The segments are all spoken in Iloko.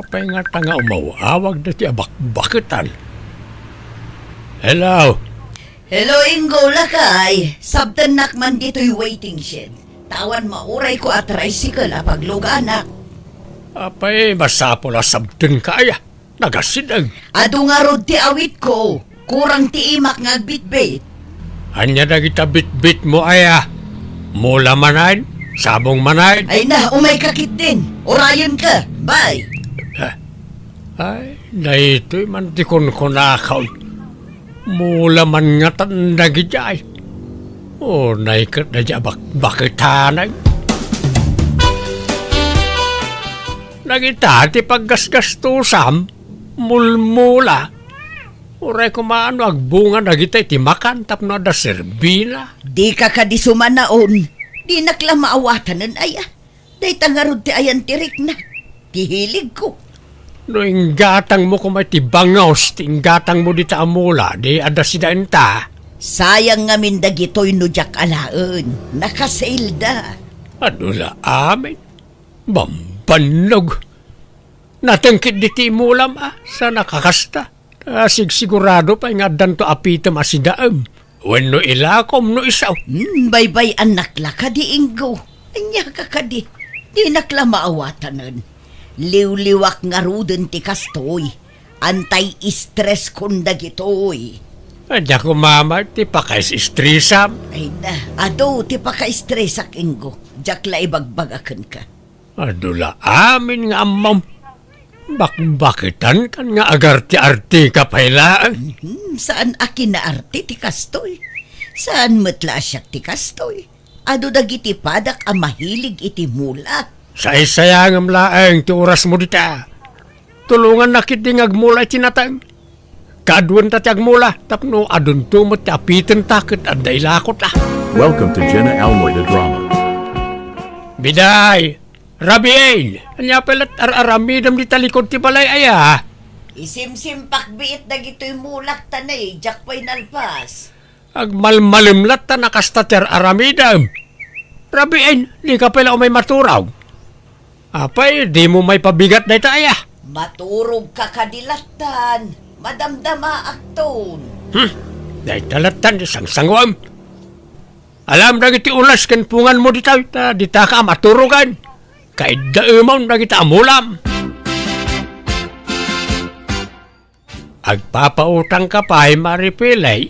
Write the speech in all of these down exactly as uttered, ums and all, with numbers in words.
Pay ngata nga umaw-awag daytoy a bakbaketan. Hello? Hello, Ingo, lakay. Sabtennak man ditoy waiting shed. Ta awan maurayko a tricycle a pagluganak. Apay, masapul a sabtenka aya. Nagasideg. Adu ngarud ti awitko. Kurang ti imak nga agbitbit. Ania dagita bitbitmo aya? Mula manen? Sabong manen? Ay na, umayka ketdin. Urayenka. Bye. Ah, ay, daytoy man ti kunkunakon. Mula man ngatan dagidiay. Unay ket daydiay a bakbaketanen. Dagita ti paggasgastusam, mulmula. Uray koma no agbunga dagita iti makan tapno adda serbina. Dika kadi sumanaon. Dinak la maawatanen aya. Dayta ngarud ti ayan ti riknak, ti hiligko. No inggatangmo koma iti bangus ti inggatangmo dita a mula, di adda sidaenta. Sayang ngamin dagitoy no diak alaen. Nakasailda. Adu la amin. Bambannog. Natengkit diti mulam a, sa nakakasta. Ta sigsigurado pay nga addanto apitem a sidaem wenno ilakom no isu. Hmm, baybay-annak la kadi, Ingo. Ania ka kadi? Dinak la maawatanen. Liwliwak ngaruden ti kastoy. Antay-stress kon dagitoy. Adda koma met ti pakaistresam. Ay na, adu ti pakaistresak, Ingo. Diak la ibagbagakenka. Adu la amin nga ammom. Bakbaketankan nga agarte-arteka pay laeng. Mhm, saan a kinaarte ti kastoy. Saan met la a siak ti kastoy. Adu dagiti padak a mahilig iti mula. Saysayangem laeng ti orasmo dita. Tulongannak ketdi nga agmula iti nateng. Kaaduenta ti agmula tapno adunto met ti apitenta ket adda ilakota. Welcome to Jenna Almoy the Drama. Biday, Rabiin, ania pay la ti ar-aramidem dita likud ti balay aya? Isimsimpak biit dagitoy mulak ta ne, diak pay nalpas. Agmalmalem latta no kasta ti ar-aramidem. Rabiin, dika pay la umay maturog. Apay, dimo maipabigat dayta aya? Maturogka kadi lattan. Madamdamaakton. Hmm, dayta lattan ti sangsanguem. Alam dagiti ulas ken punganmo ditoy, ta ditaka a maturogen. Kaiddaemon dagita a mulam. Agpapautangka pay, Mari Pilay?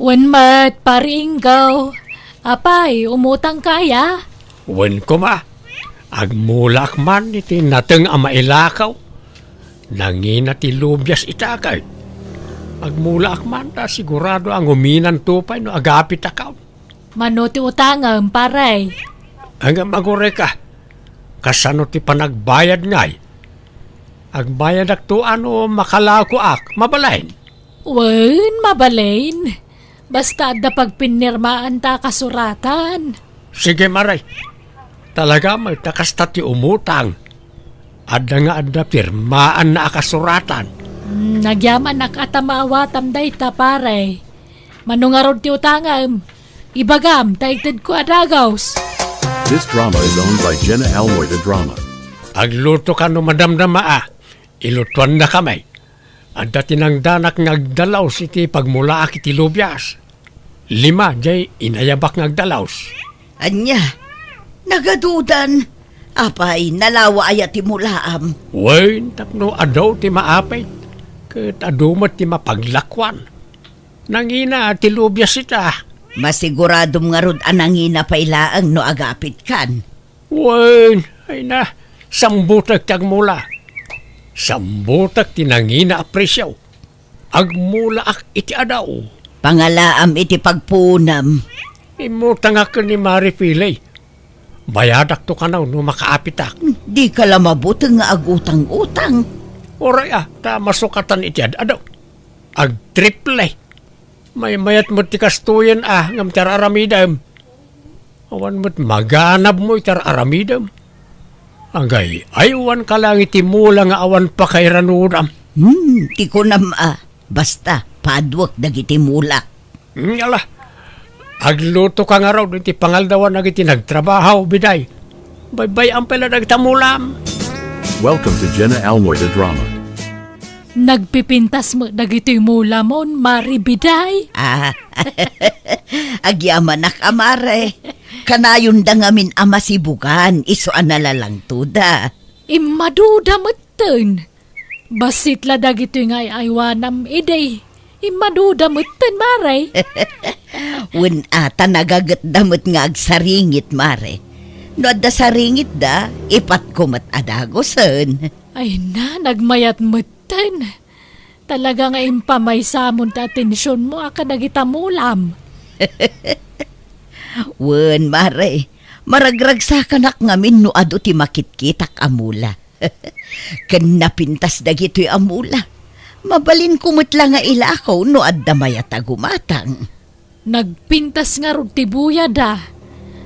Wen met, Pari Inggaw. Apay, umutangka aya? Wen koma. Agmulaak man iti nateng a mailakaw. Nangina ti lubias ita ket. Agmulaak man ta sigurado a nguminanto pay no agapitakon. Mano ti utangem, pare? Ngem agurayka, kasano ti panagbayad ngay? Agbayadakto a no makalakoak, mabalin? Wen, mabalin. Basta adda pagpinirmaanta a kasuratan. Sige, Mari. Talaga met ta kasta ti umutang. Adda nga adda pirmaanna a kasuratan. Hmm, nagyamanak a ta maawatam dayta, pare. Mano ngarud ti utangem? Ibagam, ta itedko a dagus. This drama is owned by Jenna Almoy the Drama. Aglutoka no madamdama a. Ilutoannakami. Adda ti nangdanak nga agdalaus iti pagmulaak iti lubias. Lima diay inayabak nga agdalaus. Ania? Nagadudan? Apay, nalawa aya ti mulaam? Wen, tapno adu ti maapit, ket adu met ti mapaglakuan. Nangina ti lubias ita. Masiguradom ngarud a nangina pay laeng no agapitkan. Wen, ay na, sambutek ti agmula. Sambutek ti nangina a presio. Agmulaak iti adu. Pangalaam iti pagpuonam. Immutangak ken ni Mari Pilay. Bayadakto kano no makaapitak. Dika la mabuteng nga agutang-utang. Uray a, ta masukatan iti ad-adu. Agtriple. Maymayat met ti kastoyen a, ngem ti ar-aramidem. Awan met maganabmo iti ar-aramidem. Agay-aywanka laeng iti mula nga awan pakairanudam. Hmm, ti kunam a, basta, paduek dagiti mulak. Hmm, ala. Aglutoka ngarud iti pangaldawan dagiti nagtrabaho, biday. Baybay-am pay la dagita mulam. Welcome to Jenna Almoy the Drama. Nagpipintas met dagitoy mulamon, Mare Biday. Ah, agyamanak a mare. Kanayonda ngamin a masibugan, isu a nalalangtoda. Immaduda metten. Bassit la dagitoy nga ay-aywanam idi. Immaduda metten, Mare. Wen a, ta nagagetda met nga agsaringit, Mare. No adda saringitda, ipatko met a dagusen. Ay na, nagmayat metten. Talaga nga impamaysamon ti atensionmo a kadagita mulam. Wen, Mare, maragragsakanak ngamin no adu ti makitkitak a mula. Ken napintas dagitoy a mula. Mabalinko met la nga ilako no adda mayat a gumatang. Nagpintas ngarud ti buyada.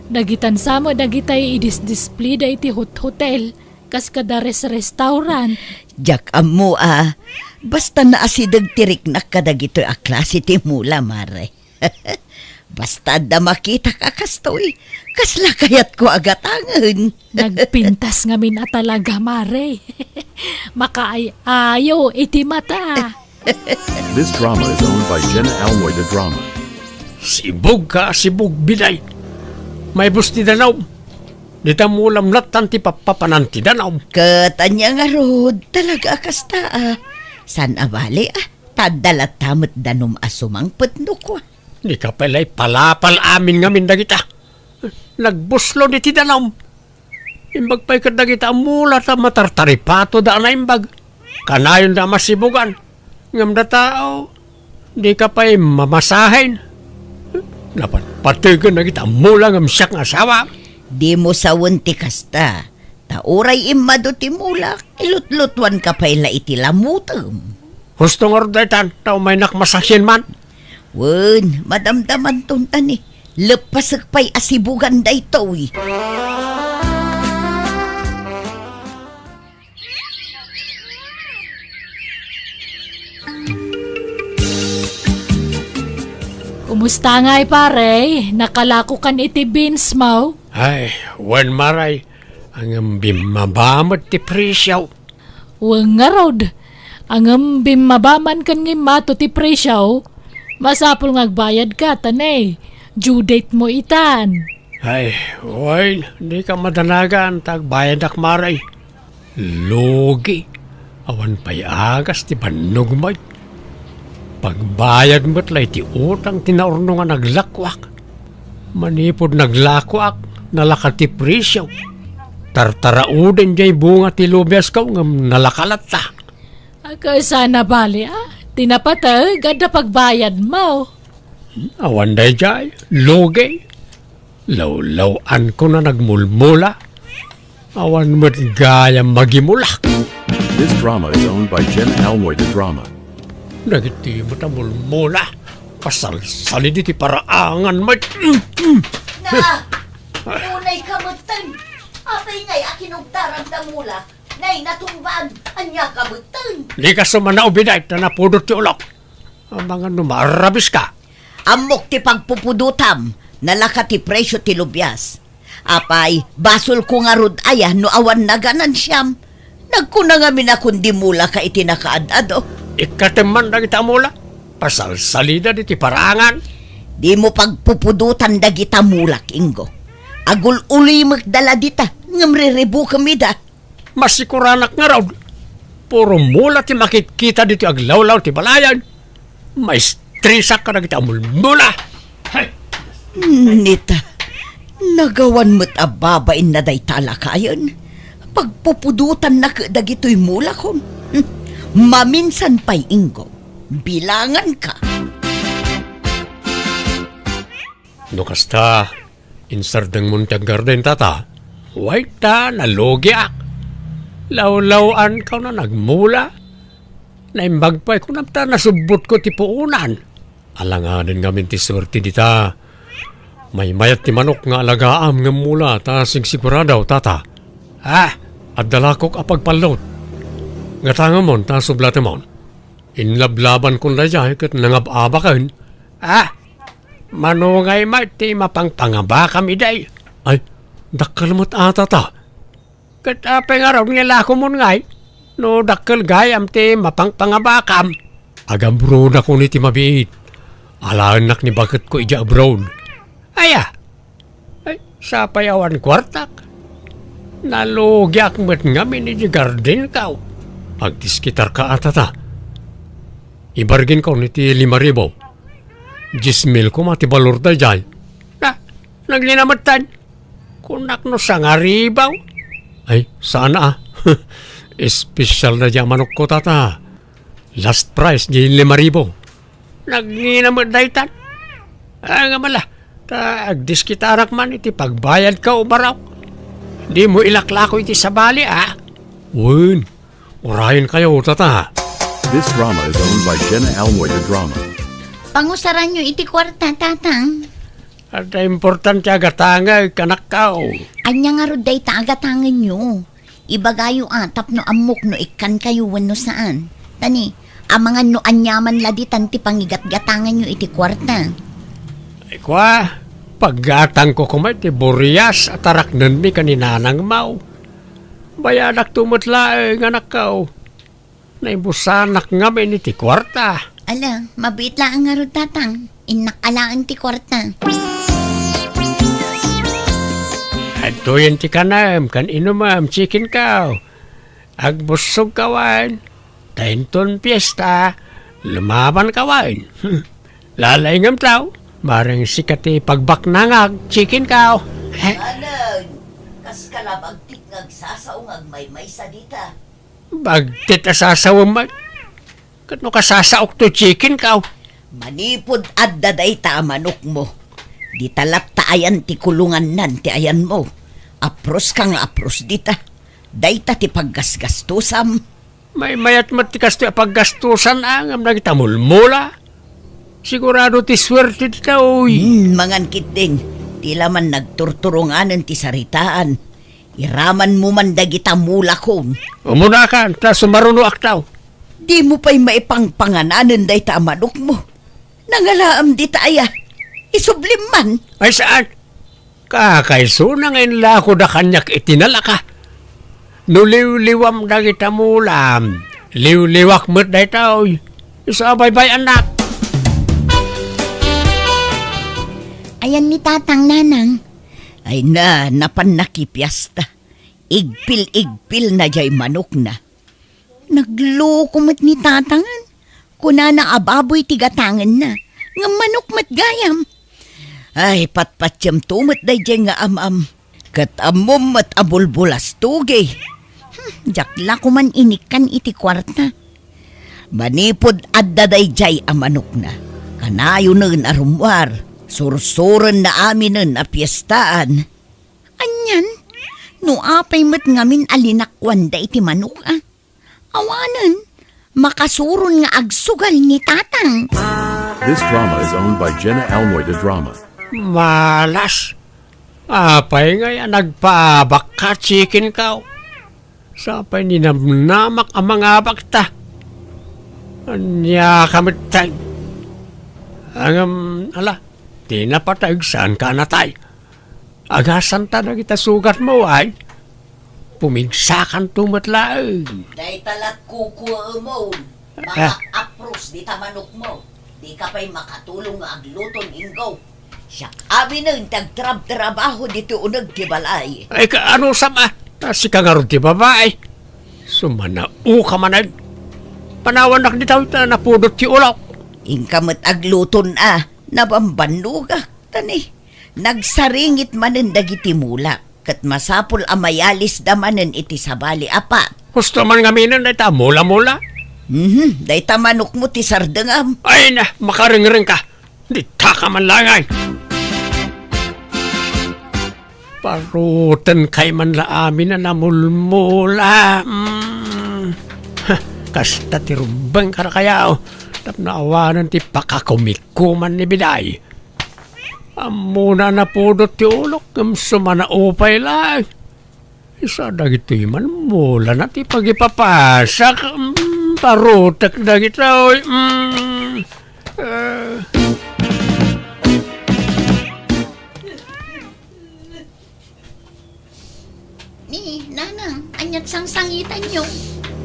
Nagitansa met dagitay idisdisplida iti hot-hotel, kas kada res-restaurant. Diak ammo a, basta naasideg ti riknak kadagitoy a klase ti mula, Mare. Basta adda makitak a kastoy, kasla kayatko a gatangen. Nagpintas ngamin a talaga, Mare. Makaay-ayo iti mata. This drama is owned by Jenna Almoy the Drama. Sibug ka, sibug, Biday. Maibus ti danum. Dita mulam lattan ti pappapanan ti danum. Ket ania ngarud, talaga a kasta a. Saan a bali a, ta adda latta met danum a sumangpet no kua. Dika pay la ipalapal amin ngamin dagita. Nagbuslon iti danum. Imbag pay ket dagita a mula ta matartaripatoda a naimbag. Kanayonda a masibugan. Ngem data, dika pay mamasahen. Napatpategen dagita a mula ngem siak nga asawa. Dimo sawen ti kasta. Ta uray immadu ti mulak, ilutlutuanka pay la iti lamutem. Husto ngarud daytan, ta umaynak masahienman. Wen, madamdamanton ta ni, leppasek pay a sibugan daytoy. Kumusta ngay, pare? Nakalakokan iti beans mo? Ay, wen, Mare. Ngem bimmaba met ti presio. Wen ngarud, ngem bimmaba man ken nga immato ti presio, masapul nga agbayadka ta ne, due date mo itan. Ay, wen, dika madanagan ta agbayadak, Mare. Lugi, awan pay agas ti bannogmo. Pagbayad met la iti utang ti naurnongan aglakuak. Manipud naglakuak, nalaka ti presio. Tartarauden diay bunga ti lubiasko ngem nalaka latta. Agkasano bali a? Ti napateg, adda pagbayadmo. Awan daydiay, lugi. Lawlaw-anko na nagmulmula. Awan met gayam magimulak. This drama is owned by Jen Almoy the Drama. Dagiti met a mulmula, pasalsalid iti paraangan met. Na! Unay ka metten! Apay ngay a kinugtaram da mulak? Nay, natumbaan! Ania ka metten? Dika sumanaw, Biday, ta napudot ti ulok. Amangan no maarabis ka. Ammok ti pagpupudotam, nalaka ti presio ti lubias. Apay, basolko ngarud aya no awan naganansiam? Nagkuna ngamin a kundi mulaka iti nakaad-ado. Ikkatem man dagita a mula. Pasalsalida diti paraangan. Dimo pagpupudotan dagita mulak, Ingo. Agul-ulimekda la dita, ngem riribukem ida. Masikuranak ngarud, puro mula ti makitkita ditoy aglawlaw ti balayan. Maistresak kadagiti a mulmula. Hay! Nita, nagawan met a babainna dayta a lakayen. Pagpupudotannak dagitoy mulakon. Maminsan pay, Ingo, bilanganka. No kasta, insardengmon ti aggarden, tata. Way ta, nalugiak. Lawlaw-anko na nagmula. Naimbag pay, kunam ta nasubbotko ti puonan. Alangaden ngamin ti suerte dita. Maymayat ti manok nga alagaam ngem mula ta sigsigurado, tata. Ah, adda lakok a pagpallot. Gatangemon ta sublatemon. Inlablabankon daydiay ket nangab-abaken. Ah, mano ngay met ti mapangpangabakam idi? Ay, dakkel met a, tata. Ket apay ngarud nga ilakomon ngay? No dakkel gayam ti mapangpangabakam. Agamronakon iti mabiit. Alaennak ni baketko idiay abroad. Aya? Ay, sapay awan kuartak. Nalugiak met ngamin idiay gardenko. Agdiskitarka a, tata. Ibargainko iti lima ribu. Dies mil koma ti balor daydiay. Na, nagnina metten. Kunak no sangaribu. Ay, saan a. Espesyal daydiay a manokko, tata. Last price, diay lima ribu. Nagnina met daytan. Ay, nga mala. Ta agdiskitarak man iti pagbayadko, Barok. Dimo ilaklako iti sabali, a? Wen, urayenkayo, tata. This drama is owned by Jenna Almoy de Drama. Pangusaranyo iti kuarta, tatang. Adda importante a gatangek, anakko. Ania ngarud dayta a gatangenyo? Ibagayo a tapno ammok no ikkankayo wenno saan. Tani, amangan no aniaman la ditan ti pangigatgatanganyo iti kuarta. Ay, kua, paggatangko koma iti burias a taraknenmi ken ni nanangmo. Bayadakto met laeng, anakko. Naibusanak ngamin iti kuarta. Ala, mabiit laeng ngarud, tatang. Innak alaen ti kuarta. Adtoyen ti kanem ken inumem, chicken kaw. Agbussog kawen. Ta inton fiesta, lumaban kawen. Hmm. Lalaingem taw, bareng sika ti pagbaknangak, chicken kaw. Anen, kas ka la bagtit nga agsasao nga agmaymaysa dita. Bagtit a sasawem met. Ket no kasasaok to chicken kaw. Manipud adda dayta a manokmo, dita latta ayan ti kulongannan ti ayanmo. Apros ka nga apros dita. Dayta ti paggasgastusam. Maymayat met ti kastoy a paggastusan a ngem dagita mulmula. Sigurado ti suerte dita, uy. Hmm, mangan ketdin. Ti la man nagturturonganen ti saritaan. Iramanmo man dagita mulakon. Umunakan, ta sumarunoak taw. Dimo pay maipangpangananen dayta a manokmo. Nangalaam dita aya. Isublim man. Ay, saan? Kakaisuna nga inlakoda kaniak iti nalaka. No liwliwam dagita mulam, liwliwak met daytoy. Isu a baybay-annak. Ayan ni Tatang, Nanang. Ay na, napan nakipiasta. Igpil-igpil na jay manokna. Nagloko met ni Tatangan. Kunana a baboy ti gatangenna. Ngem manok met gayam. Ay, patpatiemto met daydiay nga am-am. Ket ammom met a bulbulastogi. Hmm, diak la koman inikkan iti kuarta. Manipud adda daydiay a manokna, kanayonen a rummuar. Sursurenna aminen a piestaan. Anian? No apay met ngamin a linakkuanda iti manok, a? Awanen, makasuron nga agsugal ni Tatang. This drama is owned by Jenna Almoy de Drama. Malas. Apay ngay a nagpaabakka, chicken kaw? Sapay ninamnamak a mangabakta. Ania ka met tay? Ngem, ala, ti napateg, saanka a natay. Agasanta dagita sugatmo, ay? Pumigsakanto met laeng. Dayta lat kukuemon. Ah. Makak-apros dita manokmo. Dika pay makatulong nga agluton, Ingo. Siak aminen ti agtrabtrabaho ditoy uneg ti balay. Ay, ka-, ano, Sam, a? Sika ngarud ti babai. Sumanaoka manen. Panawannak dita ta napudot ti ulok. Inka met agluton, a. Nabambannogak. Tani, nagsaringit manen dagiti mula, ket masapul a mayalisda manen iti sabali a pat. Husto man ngaminen dayta mula-mula? Mhm, dayta manokmo ti sardengam. Ay na, makarengreng ka. Ditaka man laeng. Parutenkay man la amin a namulmula. Mm. Ha, kasta ti rumbeng kadakayo. Tapno awanen ti pakakumikuman ni Biday. Ammona a napudot ti ulok, ngem sumanaupay laeng. Isu dagitoy man, mulana ti pagipapasak. Mm, parutek dagitoy. Mm. Eh. Eh, nanang, ania't sangsangitanyo?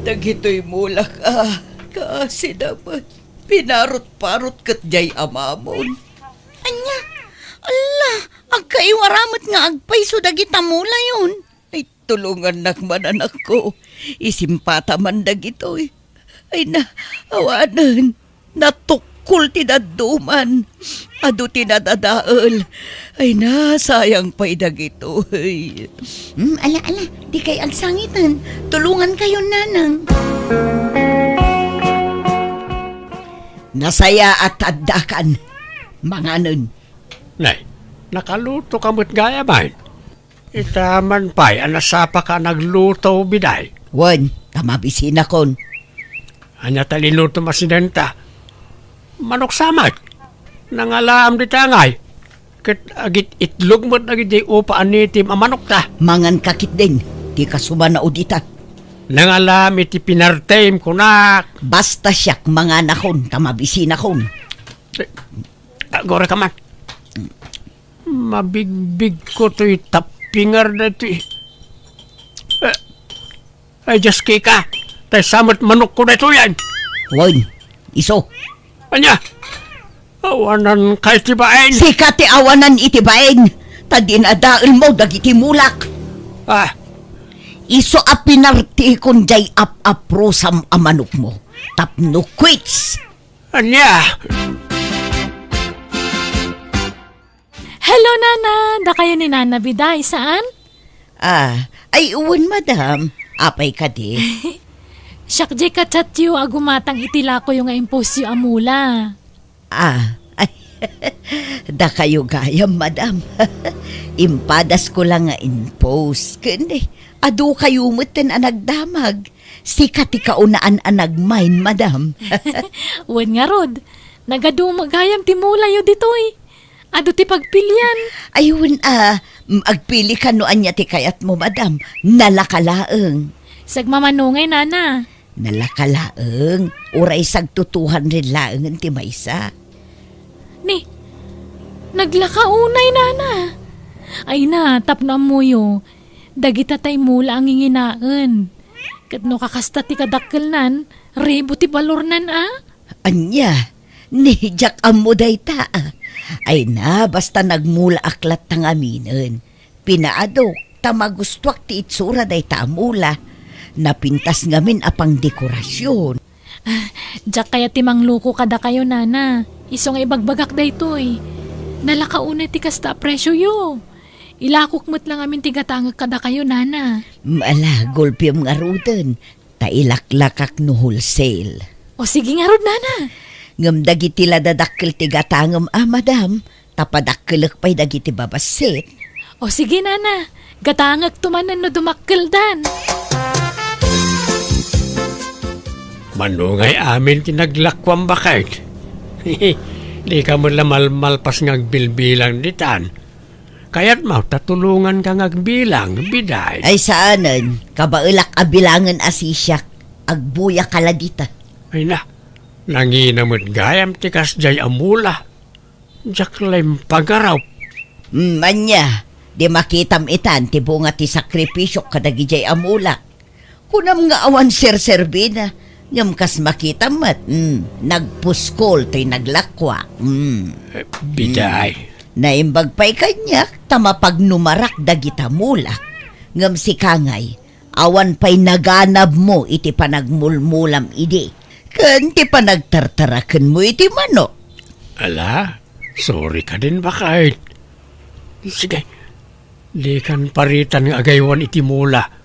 Dagitoy mulak a, kaasida met. Pinarot-parot ket diay amamon. Ania? Alla, agkaiwara met nga agpayso dagita mulayon. Ay, tulongannak man, anakko. Isimpata man dagitoy. Ay na, awanen. Natukkol ti dadduman. Adu ti nadadael. Ay na, sayang pay dagitoy. Hmm, ala, ala, dikay agsangiten. Tulongankayon, nanang. Nasayaat addakan. Manganen. Nay, nakaluto ka met gayam, ay? Ita man pay a nasapaka a nagluto, biday. Wen, ta mabisinakon. Ania ta linutom a sinenta? Manok sa met. Nangalaam dita ngay. Ket agit-itlog met dagiti upa a nitim a manokta. Manganka ketdin, ti kasubana o dita. Nangalaam iti pinartem, kunak. Basta siak manganakon, ta mabisinakon. Eh, agora ka man. Mabigbigko toy tappingar daytoy. Eh, ay, Diyos, kika, tay sa met manokko daytoy, ay. Wen, isu. Ania? Awanan kay ti bain? Sika ti awanan iti bain, ta dinadaelmo dagiti mulak. Ah. Isu a pinartikon diay ap-aprosam a manokmo. Tapno quits. Ania? Hello, Nana! Dakayo ni Nana, biday, saan? Ah, ay, wen, madam. Apay kadi? Siak diay ka-chatyo a gumatang iti lakoyo nga imposyo a mula. Ah, ay, dakayo gayam, madam. Impadasko la nga impos. Ken, eh, adu kayo metten a nagdamag. Sika ti kaunaan a nagmain, madam. Wen ngarud, nagadu met gayam ti mulayo ditoy. Adu ti pagpilian. Ay, wen a, mm, agpili ka no ania ti kayatmo, madam. Nalaka laeng. Sagmamano ngay, nana. Nalaka laeng. Uray sagto two hundred laengen ti maysa. Ni, naglaka unay, nana. Ay na, tapno ammoyo. Dagita tay mula a nginginaen. Ket no kakasta ti kadakkelnan, ribu ti balornan a. Ania? Ni, diak ammo dayta a. Ay na, basta nagmulaak latta ngaminen. Pinaadok, ta magustuak ti itsura dayta a mula. Napintas ngamin a pangdekorasyon. Ah, diak kayat ti mangluko kadakayo, nana. Isu nga ibagbagak daytoy. Nalaka unay ti kasta a presioyo. Ilakok met la ngamin ti gatangek kadakayo, nana. Mm, ala, gulpem ngaruden, ta ilaklakak no wholesale. O, sige ngarud, nana. Ngem dagiti la dadakkel ti gatangem a, madam, ta padakkelek pay dagiti babassit. O, sige, nana. Gatangekto manen no dumakkeldan. Mano ngay amin ti naglakuam, baket? Dika met la malmalpas nga agbilbilang ditan. Kayatmo ta tulonganka nga agbilang, biday? Ay, saanen. Kabaelak a bilangen a sisiak. Agbuya ka la dita. Ay na, nangina met gayam ti kasdiay a mula. Diak la impagarup. Mm, ania, di makitam itan ti bunga ti sakripisiok kadagidiay a mulak. Kunam nga awan serserbina, ngem kas makitam met, mm, nagpuskol toy naglakuak. Mm. Eh, biday. Mm. Naimbag pay kaniak ta mapagnumarak dagita mulak. Ngem sika ngay, awan pay naganabmo iti panagmulmulam idi, ken ti panagtartarakenmo iti manok. Ala, sorry kadin, baket. Sige, dikan paritan nga agaywan iti mula.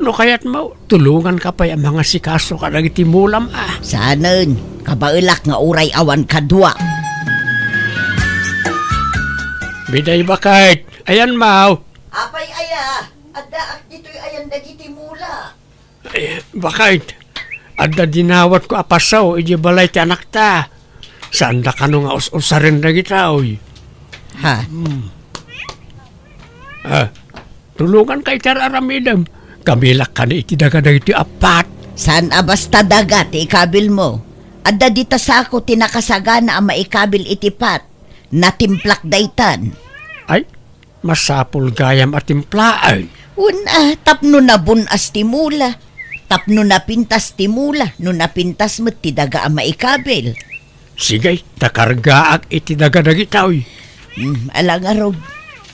No kayatmo, tulonganka pay a mangasikaso kadagiti mulam a. Saanen, kabaelak nga uray awan kadua. Biday, baket, ayanmo. Apay aya, addaak ditoy ayan dagiti mula. Eh, baket, adda dinawatko a pasaw idiay balay ti anakta. Saanda kano nga us-usaren dagitoy. Ha? Hmm. Ah, tulonganka iti ar-aramidem. Kabilak kano iti daga dagitoy appat. Saan a basta daga ti ikabilmo? Adda dita sako ti nakasagana a maikabil iti pat. Natimplak daytan. Ay, masapul gayam a timplaen. Wen a, tapno nabun-as ti mula. Tapno napintas ti mula, no napintas met ti daga a maikabil. Sige, ta kargaak iti daga dagitoy. Hmm, ala ngarud.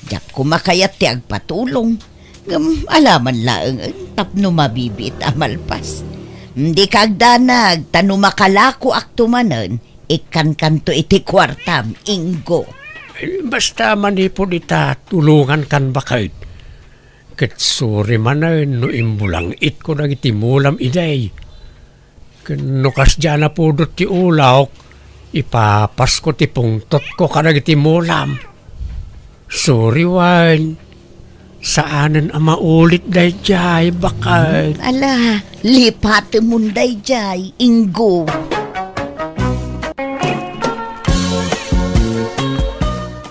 Diak koma kayat ti agpatulong. Ngem ala man laeng tapno mabibiit a malpas. Dika agdanag, ta no makalakoakto manen, ikkankanto iti kuartam, Ingo. Eh, basta manipud ita, tulongankan baket. Ket suri manen no imbulangitko dagiti mulam idi. Ken no kasdiay a napudot ti ulawko, ipapasko ti pungtotko kadagiti mulam. Suri wen, saanen a maulit daydiay, baket. Ala, lipatemon daydiay, Ingo.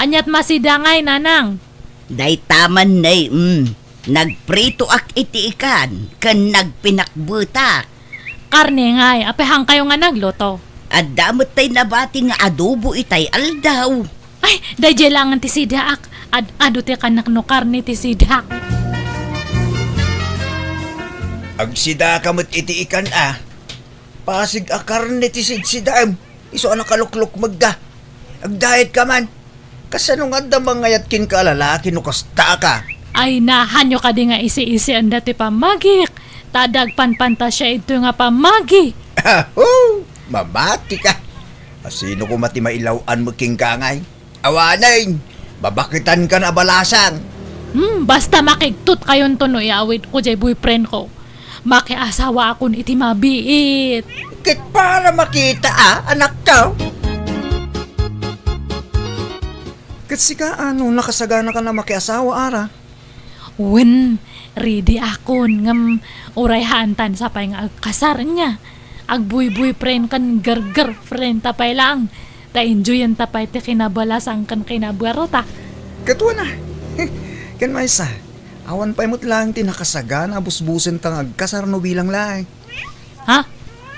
Aniat masida ngay, Nanang? Dayta man, nay, mm. Nagpritoak iti ikan, ken nagpinakbetak. Karne ngay, apay haankayo nga nagluto? Adda met tay nabati nga adobo itay aldaw. Ay, daydiay laengen ti sidaak. Ad-adu ti kanak no karne ti sidaak. Agsidaka met iti ikan a. Pasig a karne ti sidsidaem, isu a nakaluklukmegda. Agdayetka man. Kasano nga adda mangayat kenka a lalaki no kasta ka? Ay, nahanyo kadi nga isi-isian datoy pammagik, ta adda agpanpantasia idtoy nga pammagi. Aho! Mamati ka! Asino koma ti mailaw-an met kenka ngay? Awanen, babaketankan a balasang. Hmm, basta makigtot kayonto no iawidko jay boyfriend ko. Makiasawaakon iti mabiit. Ket para makita a, anakko. Ket sika, ano, nakasaganakan a makiasawa, ara? Wen, ready akon, ngem uray haantan sapay nga agkasar nia. Agbuyboyfriend ken girlfriend ta pay laeng. Ta enjoyenta pay ti kinabalasang ken kinabuarota. Ket wen a. Ken maysa, awan pay met laeng ti nakasagana a busbusenta nga agkasar no bilang laeng. Ha?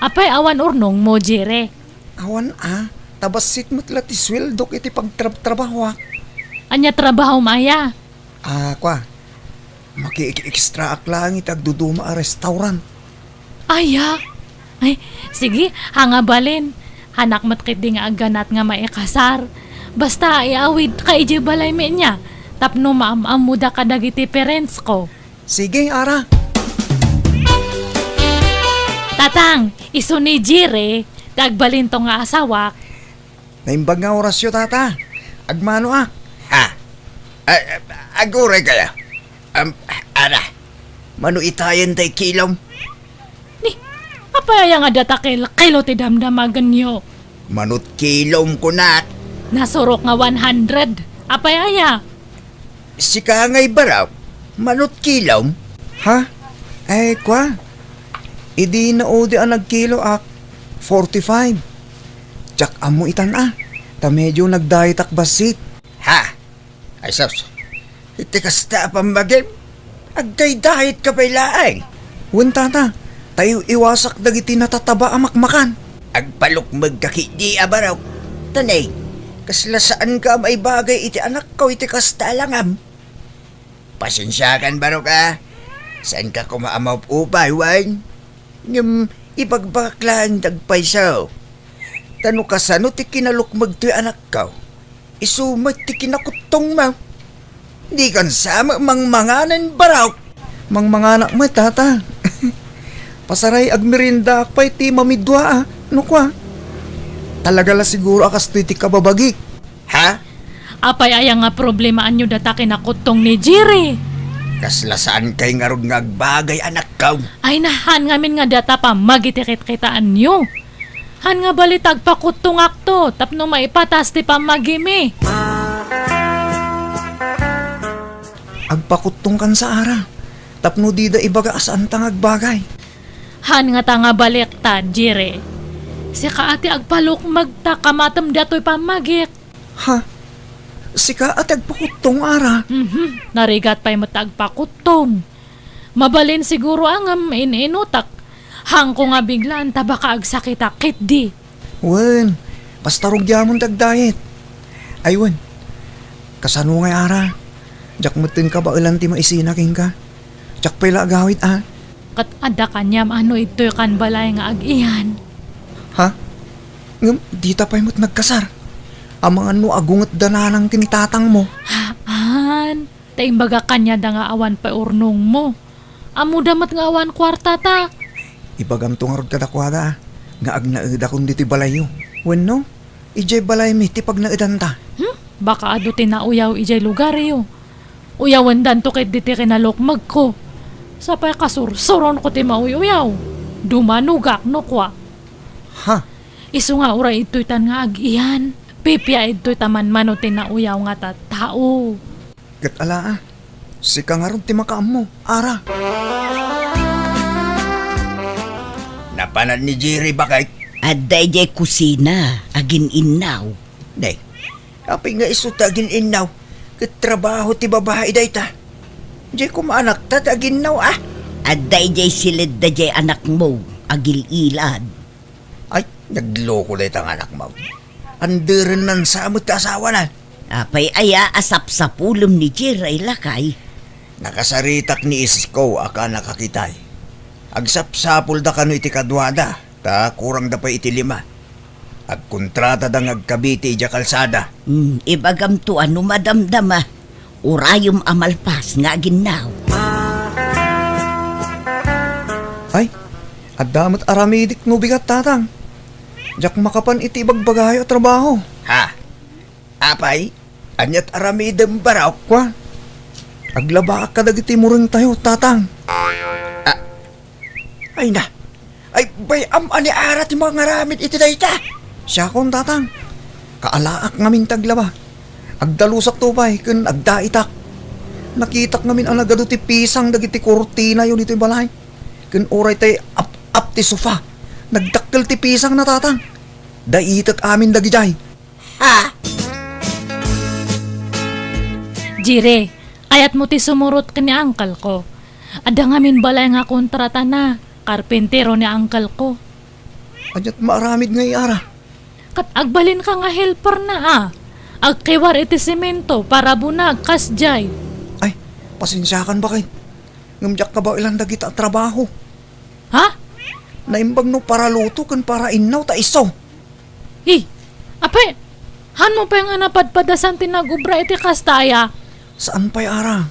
Apay awan urnongmo, Jire? Awan a, ta bassit met la ti sueldok iti pagtrabtrabahoak. Ania trabahom aya? Ah, kua, makieki-extraak laeng iti agduduma a restaurant. Aya? Ay, sige, haan nga balin. Haanak met ketdi nga agganat nga maikasar. Basta iawidka idiay balaymi nia, tapno maam-ammoda kadagiti parents ko. Sige, ara. Tatang, isu ni Jire, ti agbalinto nga asawak. Naimbag nga orasyo, tata. Agmanoak. Ha? A-, a-, aguray kaya? Am, ara, mano itayen tay kilom? Ni, apay aya nga data kil-, kilo ti damdamagenyo? Manot kilom, kunak. Nasurok nga one hundred. Apay aya? Sika ngay barok, manot kilom? Ha? Ay, kua. Idi naudi a nagkiloak, forty-five. Diak ammo itan a, ta medio nagdayetak bassit. Ha? Ay, sus. Iti kasta a pammagim, agdaydayetka pay laeng. Wen, tata, ta iw-iwasak dagiti natataba a makmakan. Agpalukmegka ketdi a barok. Tanay, kasla saanka a maibagay iti anakko iti kasta a langam. Pasensiakan, barok a. Saanka koma a maupay, wen? Ngem ibagbagak laeng ti agpayso. Ta no kasano ti kinalukmeg toy anakko, isu met ti kinakuttongmo. Dikan sa met mangmanganen, barok. Mangmanganak met, tata. Pasaray agmeriendaak pay ti mamidua a, no kua. Talaga la siguro a kastoy ti kababagik. Ha? Apay aya nga problemaanyo data kinakuttong ni Jerry? Kasla saankay ngarud nga agbagay, anakko. Ay, nahan ngamin nga data pammagi ti kitkitaanyo. Han nga bali ta agpakuttongakto tapno maipatas ti pammagimi. Agpakuttongkan sa ara, tapno dida ibaga a saanta nga agbagay. Han nga ta nga baliktan, Jerry. Sika a ti agpalukmeg ta kamatem datoy pammagik. Ha? Sika a ti agpakuttong, ara? Mhm. Narigat pay met ta agpakuttong. Mabalin siguro a ngem in-inutak. Hangko nga biglaan ta baka agsakitak ketdi. Wen, basta rugiamon ti agdayet. Ay wen, kasano ngay ara? Diak metten kabaelan ti maisina kenka. Diak pay la agawid a. Ket adda kaniam a no idtoy kan balay nga ag-iyan? Ha? Ngem dita pay met nagkasar? Amangan no agunget da nanang ken tatangmo. Haan, ta imbagak kaniada nga awan pay urnongmo. Ammoda met nga awan kuartata. Ibagamto ngarud kadakuada nga agnaedakon ditoy balayyo. Wenno, idiay balaymi ti pagnaedanta. Hmm? Baka adu ti nauyaw idiay lugaryo. Uyawendanto ketdi ti kinalukmegko. Sapay kasursuronko ti mauy-uyaw. Dumanogak no kua. Ha? Isu nga uray idtoytan nga ag-iyan. Pipia idtoy ta manmano ti nauyaw nga tattao. Ket ala a, sika ngarud ti makaammo, Ara. Napanan ni Jerry, baket? Adda idiay kusina, agin-innaw. Nay, apay nga isu ti agin-innaw? Ket trabaho ti babai dayta. Diay koma anakta ti aginnaw a. Adda idiay siledda diay anakmo, agil-ilad. Ay, nagloko dayta nga anakmo. Anderennan sa met ti asawana. Apay aya a sapsapulem ni Jerry, lakay? Nakasaritak ni Isko a kanak a kitay. Agsapsapulda kano iti kaduada, ta kurangda pay iti lima. Agkontratada nga agkabiti idiay kalsada. Hmm, ibagamto a no madamdama, urayem a malpas nga aginnaw. Ay, adda met aramidek no bigat, Tatang. Diak makapan iti ibagbagayo a trabaho. Ha? Apay, aniat aramidem, barok? Kua, aglabaak kadagiti murengtayo, Tatang. Ah, ay na. Ay, bay-am a ni Ara ti mangaramid iti dayta. Siakon, Tatang. Kaalaak ngamin ti aglaba. Agdalusakto pay ken agdaitak. Nakitak ngamin a nagadu ti pisang dagiti kurtinayo ditoy balay. Ken uray tay ap-ap ti sofa, nagdakkel ti pisangna, Tatang. Daitek amin dagidiay. Ha? Jire, kayatmo ti sumurot ken ni uncle ko. Adda ngamin balay nga kontratana, karpintero ni uncle ko. Aniat maaramid ngay, Ara? Ket agbalinka nga helperna a. Agkiwar iti semento, parabunag, kasdiay. Ay, pasensiakan, baket. Ngem diak kabaelan dagita a trabaho. Ha? Naimbag no paraluto ken parainnaw ta isu. Hi, apay, hanmo pay nga napadpadasan ti nagobra iti kasta aya? Saan pay, Ara.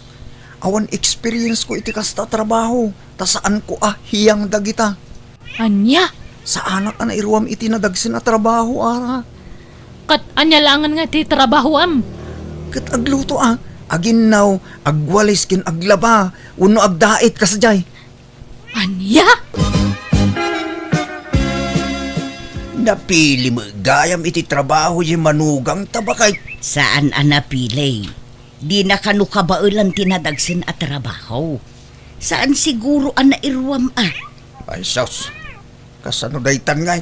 Awan experience ko iti kasta a trabaho, ta saan ko a hiyang dagita. Ania? Saanak a nairuam iti nadagsen a trabaho, Ara. Ket ania laengen nga ti trabahoam? Ket agluto a, aginnaw, agwalis ken aglaba, wenno agdait kasdiay. Ania? Napili met gayam iti trabaho diay manugangta, baket? Saan a napili. Dina kano kabaelan ti nadagsen a trabaho. Saan siguro a nairuam a. Ay, sus. Kasano daytan ngay?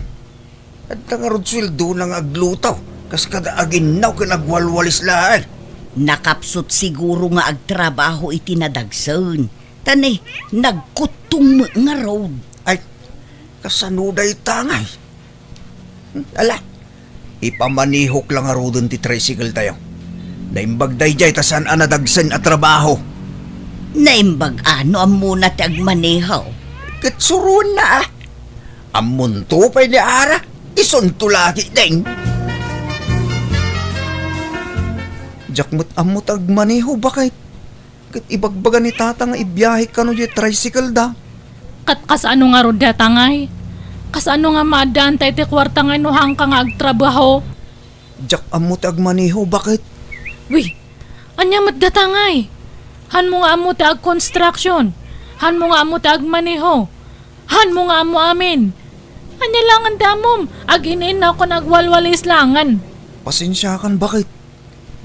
Adda ngarud sueldona nga agluto, kas kada aginnaw ken agwalwalis laeng. Nakapsut siguro nga agtrabaho iti nadagsen, ta ne, nagkuttong met ngarud. Ay, kasano dayta ngay? Ala, ipamanihok la ngaruden ti tricycle tayo. Naimbag daydiay ta saan a nadagsen a trabaho. Naimbag a no ammona ti agmaneho? Ket suroenna a. Ammonto pay ni Ara, isunto la ketdin. Diak met ammo ti agmaneho, baket. Ket ibagbaga ni Tata nga ibiahe kano diay tricycle da. Ket kasano ngarud dayta ngay? Kasano nga maaddaanta iti kuarta ngay no haanka nga agtrabaho? Diak ammo ti agmaneho, baket. Wi, ania met dayta ngay? Hanmo nga ammo ti agconstruction? Hanmo nga ammo ti agmaneho? Hanmo nga ammo amin? Ania laengen ti ammom? Agin-innaw ken agwalwalis laengen. Pasensiakan, baket.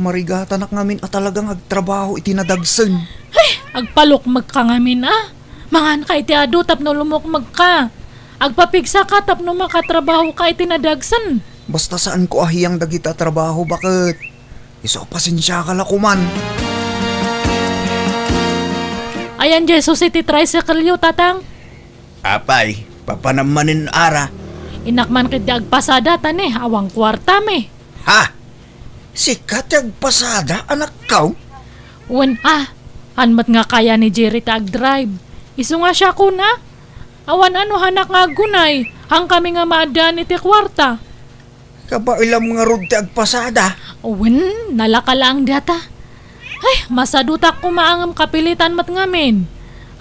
Marigatanak ngamin a talagang agtrabaho iti nadagsen. Ay, agpalukmekka ngamin a. Manganka iti adu tapno lumukmekka. Agpapigsaka tapno makatrabahoka iti nadagsen. Basta saanko a hiyang dagita a trabaho, baket. Isu a pasensiaka la koman. Ayan diay susi ti tricycle-yo, Tatang. Apay, papanam manen, Ara? Innak man ketdi agpasada ta ne, awan kuartam. Ha? Sika ti agpasada, anakko? Wen a. Haan met nga kaya ni Jerry ti agdrive. Isu nga siakon a. Awan a no haanak nga aggunay, haankami nga maaddaan iti kuarta. Kabaelam ngarud ti agpasada. Wen, nalaka laeng dayta. Ay, masadutak koma ngem kapilitan met ngamin.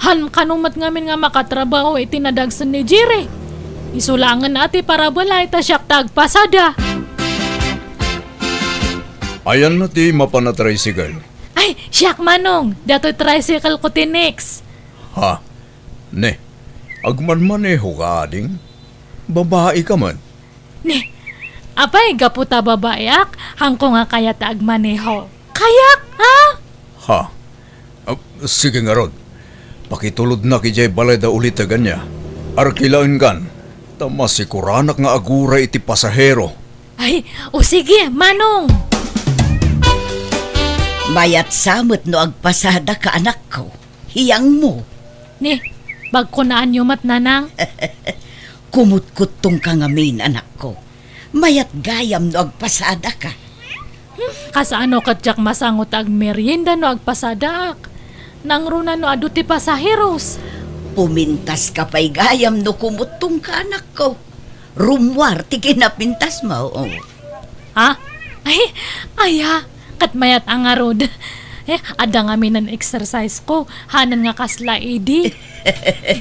Haan kano met ngamin nga makatrabaho iti nadagsen ni Jerry. Isu laengen a ti parabalay ta siak ti agpasada. Ayanna ti mapan a tricycle? Ay, siak, Manong. Datoy tricycle ko ti next. Ha? Ne, agmanmaneho ka, ading? Babai ka man? Ne, apay, gapu ta babaiak, haanko nga kayat a agmaneho. Kayak, ha? Ha? Ah, sige ngarud. Pakitulodnak idiay balay da uliteg ania. Arkilaenkan, ta masikuranak nga aguray iti pasahero. Ay, o sige, Manong. Mayat sa met no agpasadaka, anakko. Hiyangmo. Ni, pagkunaanyo met, Nanang? Kumutkuttongka ngamin, anakko. Mayat gayam no agpasadaka. Hmm, kasano ket diak masango ti agmerienda no agpasadaak? Nangruna no adu ti pasaheros? Pumintaska pay gayam no kumuttongka, anakko. Rummuar ti kinapintasmo. Ha? Ay, aya, ket mayat a ngarud. Eh, adda ngamin exercise ko, hanan nga kasla idi.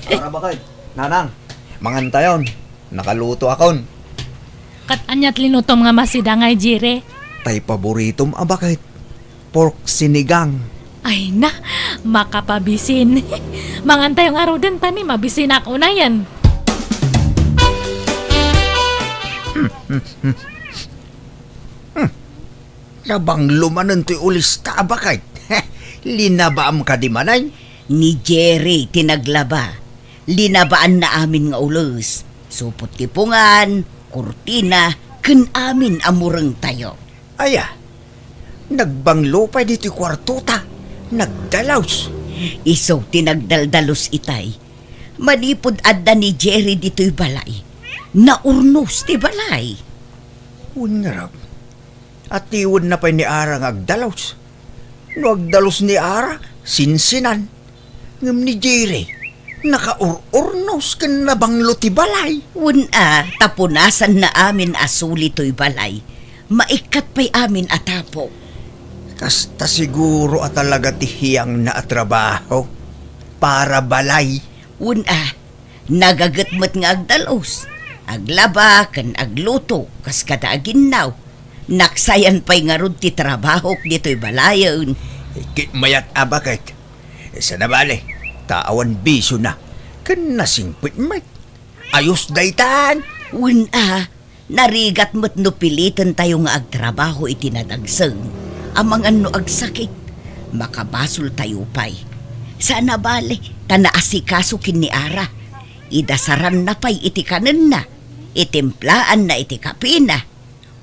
Para bakit? Nanang, mangantayon. Nakalutoakon. Ket ania ti linutom nga masidangay, Jire? Tay paboritom a bakit? Pork sinigang. Ay na, makapabisin. Mangantayo ngaruden ta ni mabisinak unayen. Hmm. Nabanglo manen toy ulista a bakit? Linabaam kadi manen? Ni Jerry ti naglaba. Linabaanna amin nga ules. Supot ti pungan, kurtina, ken amin a murengtayo. Aya, nagbanglo pay ditoy kuartota. Nagdalus. Isu ti nagdaldalus itay. Manipud adda ni Jerry ditoy balay, naurnos ti balay. Wen ngarud, atiwenna pay ni Ara nga agdalus. No agdalus ni Ara, sinsinan. Ngem ni Jerry, nakaur-urnos ken nabanglo ti balay. Wen a, ta punasanna amin a suli toy balay. Maikkat pay amin a tapok. Kasta siguro a talaga ti hiyangna a trabaho. Para balay. Wen a, nagaget met nga agdalus. Aglaba ken agluto, kas kada aginnaw. Naksayan pay ngarud ti trabahok ditoy balayen. Ket mayat a bakit? Sana bale, ta awan bisiona. Ken nasingpet met. Ayos daytan. Wen a, narigat met no pilitentayo nga agtrabaho iti nadagsen. Amangan no agsakit, makabasoltayo pay. Sana bale, ta naasikaso ken ni Ara. Idasaranna pay iti kanenna, itimplaanna iti kapina.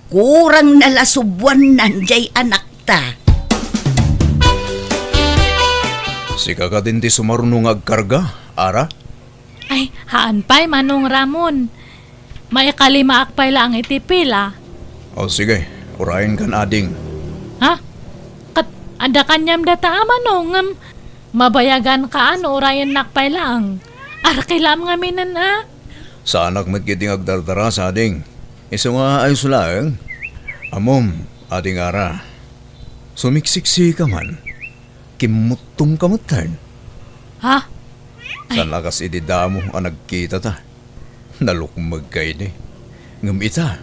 Kurangna la subuannan jay anakta. Sika kadin ti sumaruno nga agkarga, Ara? Ay, haan pay, Manong Ramon. Maikalimaak pay laeng iti pila. O sige, urayenkan, ading. Ha? Ket adda kaniam dayta a Manong, ngem mabayaganka a no urayennak pay laeng. Arkilaam ngaminen a. Saanak met ketdi nga agdardarasa, ading. Isu nga ayos laeng. Ammom, ading Ara, sumiksiksika man. Kimmuttongka metten. Ha? Ay. Saan a kas idi damo a nagkitata. Nalukmegka idi. Ngem ita,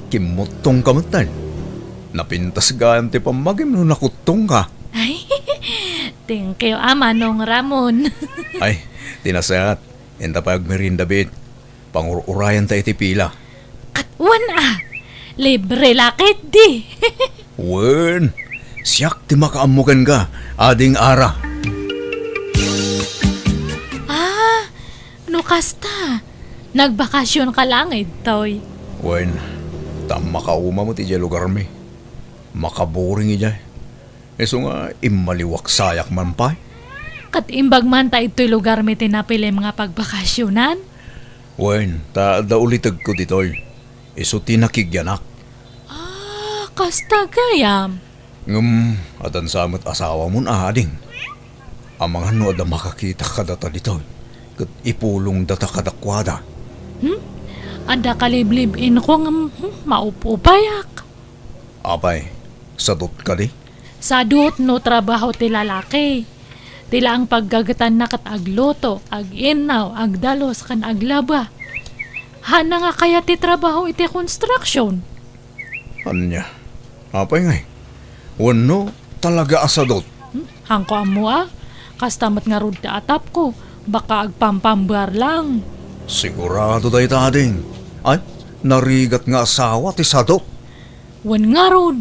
kimmuttongka metten. Napintas gayam ti pammagim no nakuttongka. Ay, thank you, a Manong Ramon. Ay, ti nasayaat. Inta pay agmerienda, bit. Pangur-urayanta iti pila. Ket wen a, libre la ketdi. Wen, siak ti makaammo kenka, ading Ara. Ah, no kasta, nagbakasionka laeng ditoy. Wen, ta makauma met idiay lugarmi. Makaboring idiay. Isu nga immaliwak sayak man pay. Ket imbag man ta idtoy lugarmi ti napilim nga pagbakasionan? Wen, ta adda ulitegko ditoy. Isu ti nakigyanak. Ah, kasta gayam. Ngem, addan sa met asawamon a, ading? Amangan no adda makakita kadata ditoy, ket ipulongdata kadakuada. Hmm? Adda kaliblib-inko ngem, hmm, maup-upayak. Apay, sadot kadi? Sadot no trabaho ti lalaki. Ti laeng paggagetanna ket agluto, ag-innaw, agdalus, ken aglaba. Haanna nga kayat ti trabaho iti construction. Ania? Apay ngay? Wenno, talaga a sadot? Hmm? Haanko ammo a. Kasta met ngarud ti atapko. Baka agpampambar lang. Sigurado dayta, ading. Ay, narigat nga asawa ti sadot. Wen ngarud.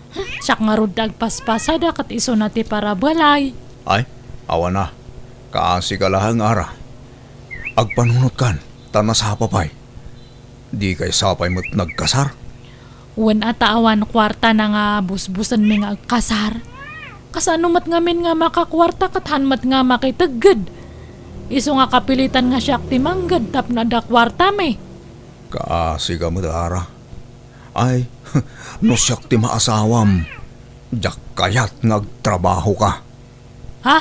Hmm, siak ngarud ti agpaspasada ket isuna ti parabalay. Ay, awan a. Kaasi ka laeng, Ara. Agpanunotkan, ta nasapa pay. Dikay sapay met nagkasar? Wen a ta awan kuartana nga busbusenmi nga agkasar. Kasano met ngamin nga makakuarta ket haan met nga makitegged? Isu nga kapilitan nga siak ti mangged tapno adda kuartami. Kaasi ka met, Ara. Ay, no siak ti maasawam, diak kayat nga agtrabaho ka. Ha?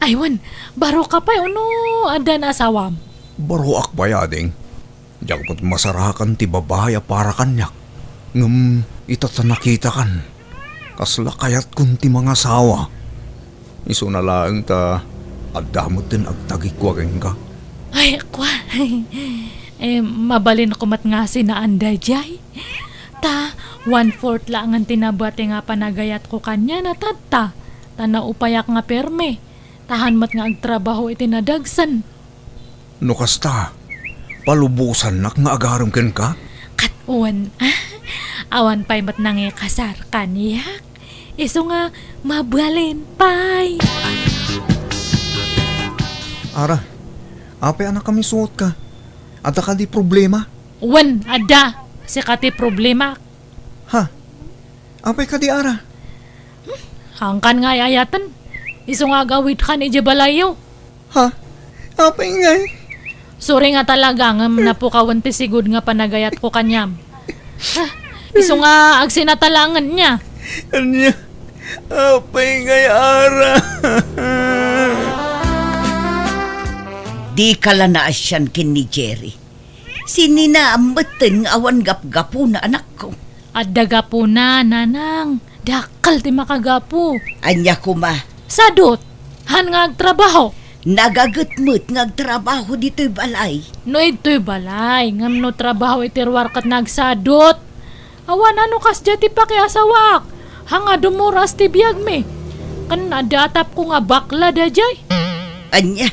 Ay, wen, baro ka pay, ono addan asawam? Baroak pay, ading. Diak met masarakan ti babai a para kaniak. Ngem ita ta nakitakan, kasla kayatkon ti mangasawa. Isuna laeng ta adda met ti agtagikua kenka. Ay, kua. Eh, mabalinko met nga sinaan daydiay. Ta, one-fourth laengen ti nabati nga panagayatko kaniana tatta. Ta naupayak nga permi. Ta haan met nga agtrabaho iti nadagsen. No kasta, palubosannak nga agarem kenka? Ket wen, ah, awan pay met nangikasar kaniak. Isu nga mabalin pay. Ara, apay a nakamisuotka? Adda kadi problema? Wen, adda. Sika ti problema. Ha? Apay kadi, Ara? Hmm, haankan nga ay-ayaten. Isu nga agawidkan idiay balayyo. Ha? Apay ngay? Sorry nga talaga ngem napukawen ti sigud nga panagayatko kaniam. Ha? Isu nga agsinatalaengen nia. Ania? Apay ngay, Ara? Dika la naasian ken ni Jerry. Sinina metten nga awan gapgapuna, anakko? Adda gapuna, nanang. Dakkel ti makagapu. Ania koma? Sadot. Haan nga agtrabaho. Nagaget met nga agtrabaho ditoy balay. No idtoy balay, ngem no trabaho iti ruar ket nagsadot. Awan a no kasdiay ti pakiasawaak. Haan nga dummuras ti biagmi. Ken adda atapko nga bakla daydiay. Ania?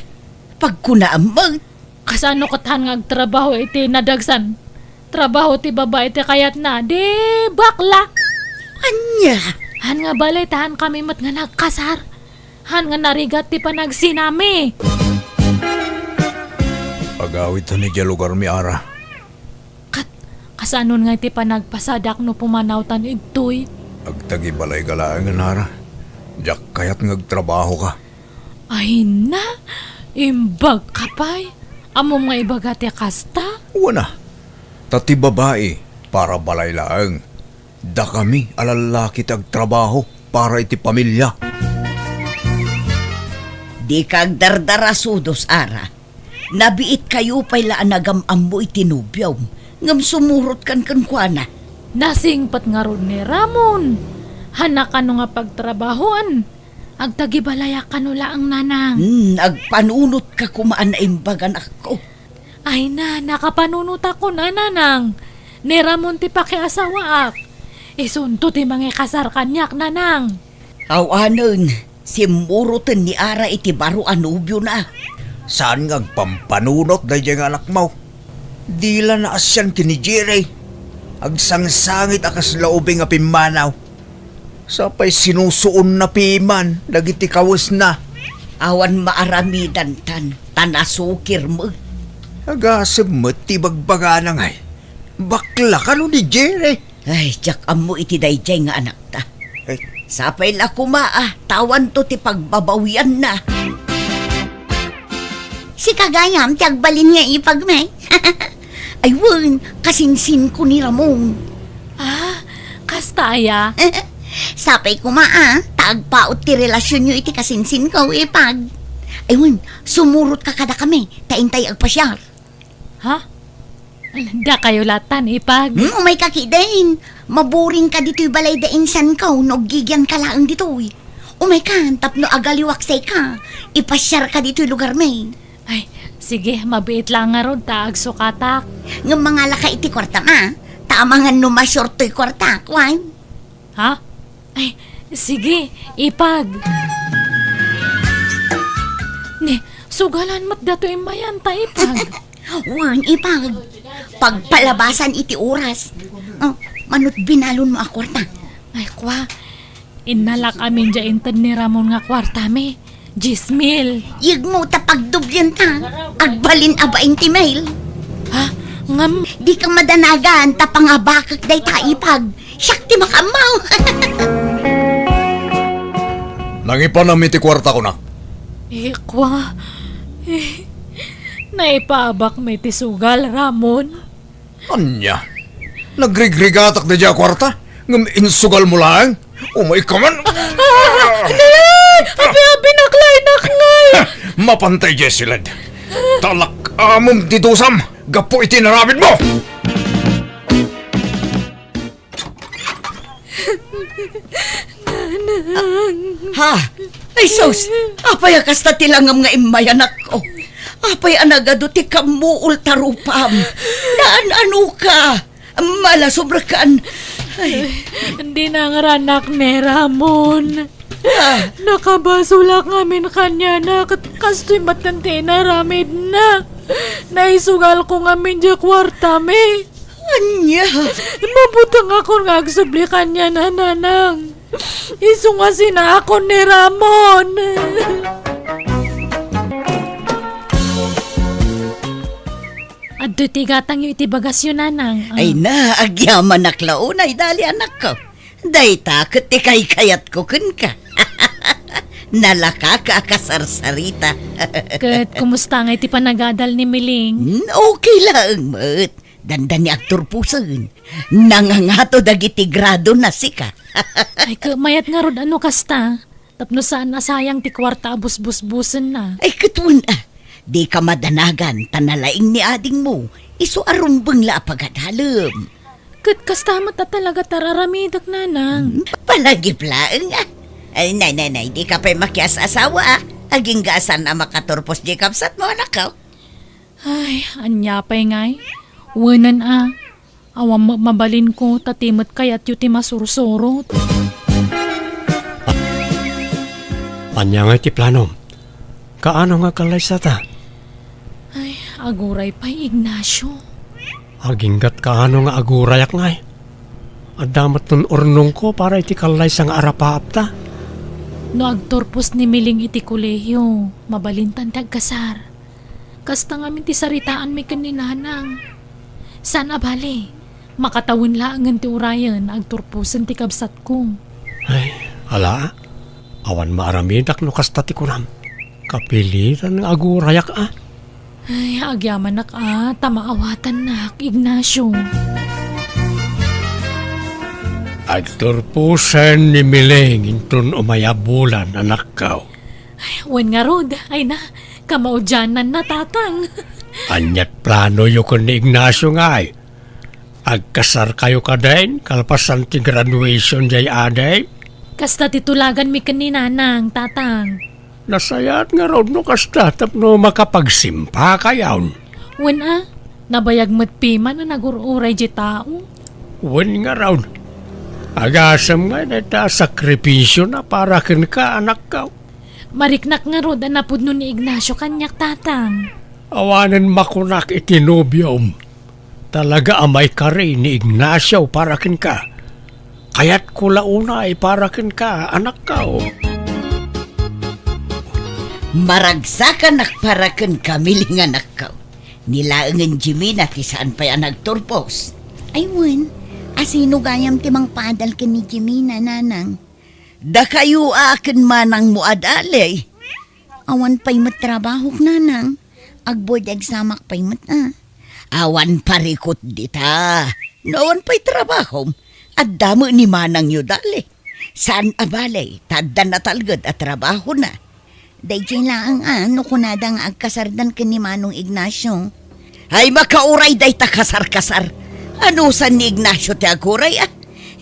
Pagkunaam met? Kasano ket haan nga agtrabaho iti nadagsan? Trabaho ti babai ti kayatna, di bakla. Ania? Haan nga bale ta haankami met nga nagkasar. Haan nga narigat ti panagsinami. Agawidtan idiay lugarmi, Ara. Ket, kasanon nga iti panagpasadak no pumanawtan idtoy? Agtagibalayka laengen, Ara. Diak kayat nga agtrabahoka. Ay na, imbagka pay. Ammom nga ibaga ti kasta? Wen a, ta ti babai, para balay laeng. Dakami a lallaki ti agtrabaho para iti pamilia. Dika agdardarasudos, Ara. Nabiitkayo pay la a nagam-ammo iti nobiom, ngem sumurotkan kenkuana. Nasingpet ngarud ni Ramon. Haan a kano nga pagtrabahoen. Agtagibalayak kano laeng, nanang. Hmm, agpanunotka koma a naimbag, anakko. Ay na, nakapanunotakon a, nanang. Ni Ramon ti pakiasawaak. Isunto ti mangikasar kaniak, nanang. Awanen, simmuroten ni Ara iti baro a nobiona. Saan nga agpampanunot daydiay nga anakmo? Di la naasian ken ni Jerry. Agsangsangit a kasla ubing a pimmanaw. Sapay sinusuonna piman dagiti kawesna. Awan maaramidantan, ta nasukir met. Agasem met ti bagbagana ngay. Bakla kano ni Jerry? Ay, diak ammo iti daydiay nga anakta. Ay. Sapay la koma a, ta awanto ti pagbabawianna. Sika gayam ti agbalin nga ipagmi. Ay wen, kasinsinko ni Ramon. Ah, kasta aya? Sapay koma a, ta agpaut ti relasionyo iti kasinsinko, Ipag. Ay wen, sumurotka kadakami, ta intay agpasiar. Ha? Dakayo latan, Ipag? Hmm, umayka ketdin. Maburingka ditoy balay da insanko no aggigianka laeng ditoy. Umaykan tapno agaliwaksayka. Ipasiarka ditoy lugarmi. Ay, sige, mabiit la ngarud ta agsukatak. Ngem mangalaka iti kuartam a, ta amangan no masior toy kuartak, wen? Ha? Ay, sige, Ipag. Ne, sugalan met datoy immayan ta, Ipag. Wen, Ipag. Pagpalabasan iti oras. Oh, manut binalonmo a kuarta. Ay, kua. Innalak amin dia inted ni Ramon nga kuartami. Dies mil. Yegmo ta pagdoblienta. Agbalin a bainte mil. Ha? Ngem? Dika madanagan ta pangabakek dayta, Ipag. Siak ti makaammo. Nangipanam iti kuarta, kunak. Eh, kua. Eh, naipaabakmi ti sugal, Ramon. Ania? Nagrigrigatak daydiay a kuarta, ngem insugalmo laeng? Umayka man! Ah! Nay! Abi-abi, naklay, nakngay! Mapantay, Jesiled. Talak-amem ti dusam gapu iti inaramidmo! Nanang. Ha? Ay sus! Apay a kasta ti langam nga immay, anakko? Apay a nagadu ti kammuol ta rupam? Naan-anoka? Malasobrekan. Ay. Ay, dina ngarud, anak, ni Ramon. Ah. Nakabasolak ngamin kaniana, ket kastoy met ti inaramidna. Naisugalko ngamin diay kuartami. Ania? Mabutengakon nga agsubli kaniana, nanang. Isu nga sinaakon ni Ramon. Adtoy ti gatangyo iti bagasyo, nanang. Ah. Ay na, agyamanak la unay, dali, anakko. Dayta ket ti kaykayatko kenka. Nalakaka a kasarsarita. Ket kumusta ngay ti panagadal ni Miling? Hmm, okay laeng met. Dandani agturposen. Nangangato dagiti gradona, sika. Ay, ket mayat ngarud a no kasta. Tapno saan a sayang ti kuarta a busbusbusenna. Ay, ket wen a, dika madanagan ta nalaing ni adingmo. Isu a rumbeng la a pagadalem. Ket kasta met a talaga ti ar-aramidek, nanang. Hmm, palagip laeng a. Ay, nay, nay, nay, dika pay makias-asawa a. Agingga a saan a makaturpos diay kabsatmo, anakko. Ay, ania pay ngay? Wenen a. Awan met mabalinko, ta ti met kayatyo ti masursurot. Ania ngay ti planom? Kaano nga agkallaysata? Ay, aguray pay, Ignacio. Agingga't kaano nga agurayak ngay? Adda met nun urnongko para iti kallaysa nga arapaapta. No agturpos ni Miling iti kolehio, mabalintan ti agkasar. Kasta ngamin ti saritaanmi ken ni Nanang. Saan a bale, makatawen laengen ti urayen, agturposen ti kabsatko. Ay, ala, awan maaramidak no kasta ti kunam. Kapilitan nga agurayak a. Ay, agyamanak a, ta maawatannak, Ignacio. Agturposen ni Miling inton umay a bulan, anakko. Ay, wen ngarud, ay na, kamaudiananna, tatang. Ania't planoyo ken ni Ignacio ngay? Agkasarkayo kadin, kalpasan ti graduation diay adim? Kasta ti tulaganmi ken ni Nanang, tatang. Nasayaat ngarud no kasta tapno makapagsimpakayon. Wen a, nabayag met piman a nagur-uray diay tao. Wen ngarud, agasem ngay dayta a sakripisiona para kenka, anakko. Mariknak ngarud a napudno ni Ignacio kaniak, tatang. Awanen makunak iti nobiom. Talaga a maikari ni Ignacio para kenka. Kayatko la unay para kenka, anakko. Maragsakanak para kenka, Miling, anakko. Ni laengen Jimena ti saan pay a nagturpos. Ay wen, asino gayam ti mangpaadal ken ni Jimena, Nanang? Dakayo a ken manangmo a dali. Awan pay met trabahok, Nanang. Agboard examak pay met a. Awan parikut dita. No awan pay trabahom, adda met ni manangyo dali. Saan a bale, ta adda natalged a trabahona. Daydiay laeng a, no kunada nga agkasardan ken ni Manong Ignacio. Ay, makauray dayta kasar-kasar. Anusan ni Ignacio ti aguray, a?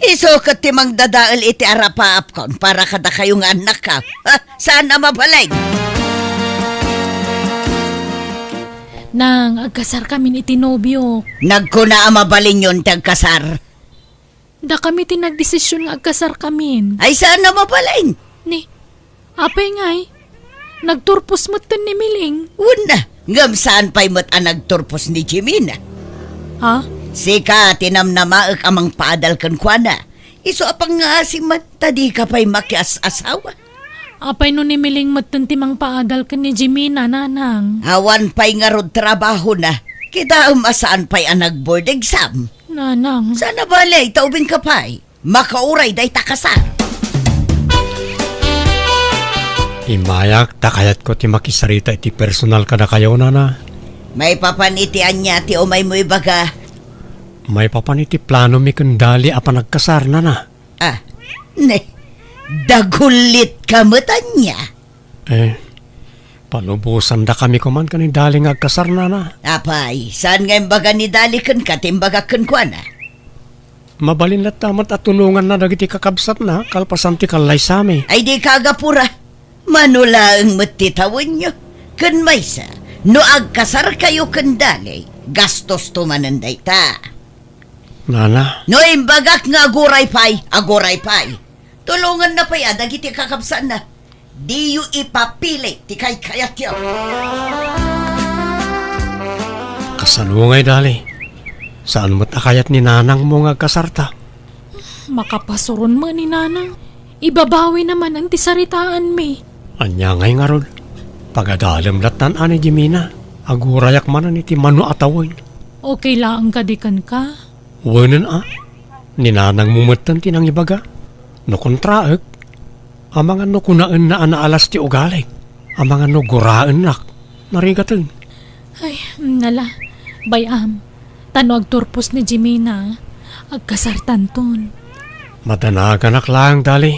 Isu ket ti mangdadael iti arapaapkon para kadakayo nga annakko. Ha? Saan a mabalin? Nang, agkasarkamin iti nobiok. Nagkuna a mabalinyon ti agkasar. Dakami ti nagdesision nga agkasarkamin. Ay, saan a mabalin? Ni, apay ngay? Nagturpos metten ni Miling. Wen a, ngem saan pay met a nagturpos ni Jimina. Ha? Sika ti namnamaek a mangpaadal kenkuana. Isu a pangngaasim met ta dika pay makias-asawa. Apay no ni Miling metten ti mangpaadal ken ni Jimina, Nanang? Awan pay ngarud trabahona. Kitaem a saan pay a nag-board exam. Nanang. Saan a bale, ta ubingka pay. Makauray dayta kasar. Immayak ta kayatko ti makisarita iti personal kadakayo, Nana. Maipapan iti ania ti umaymo ibaga? Maipapan iti planomi ken Dali a panagkasar, Nana. Ah, ne, dagullitka met ania? Eh, palubosandakami koman ken ni Dali nga agkasar, Nana. Apay, saan nga imbaga ni Dali kenka ti imbagak kenkuana? Mabalin latta met a tulonganna dagiti kakabsatna kalpasan ti kallaysami. Ay, dika agapura. Mano laeng met ti tawenyo. Ken maysa, no agkasarkayo ken Dali, gastosto manen dayta. Nana. No imbagak nga aguray pay, aguray pay. Tulonganna pay a dagiti kakabsatna. Diyo ipapili ti kaykayatyo. Kasano ngay, Dali? Saan met a kayat ni Nanangmo nga agkasarta? Makapasuron met ni Nanang. Ibabawina manen ti saritaanmi. Ania ngay ngarud? Pagadalem lattan a ni Jimina. Agurayak manen iti mano a tawen. Okay laeng kadi kenka? Wenen a, ni Nanangmo metten ti nangibaga. No kontraek, amangan no kunaenna a naalas ti ugalik, amangan no guraennak, narigaten. Ay, nala, bay-am, ta no agturpos ni Jimina, agkasartanton. Madanaganak laeng, Dali.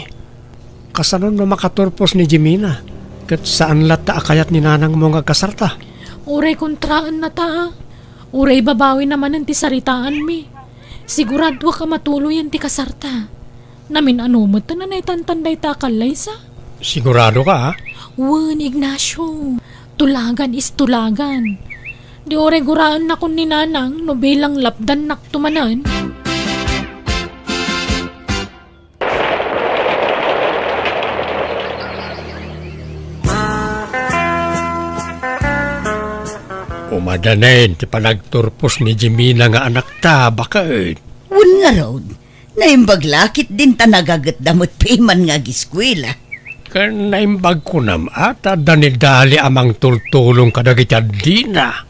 Kasano no makaturpos ni Jimina, ket saan latta a kayat ni Nanangmo nga agkasarta? Uray kontraennata, a. Uray ibabawina manen ti saritaanmi. Siguradoak a matuloyen ti kasarta. Namin-ano met a naitantan dayta a kallaysa? Siguradoka, a? Wen, Ignacio. Tulagan is tulagan. Di uray guraennakon ni Nanang no bilang lapdannakto manen. Umadanen ti panagturpos ni Jimina nga anakta, baket. Wen ngarud, naimbag la ketdin ta nagagetda met piman nga agiskuela. Ken naimbag kunam a ta adda ni Dali a mangtultulong kadagiti addina.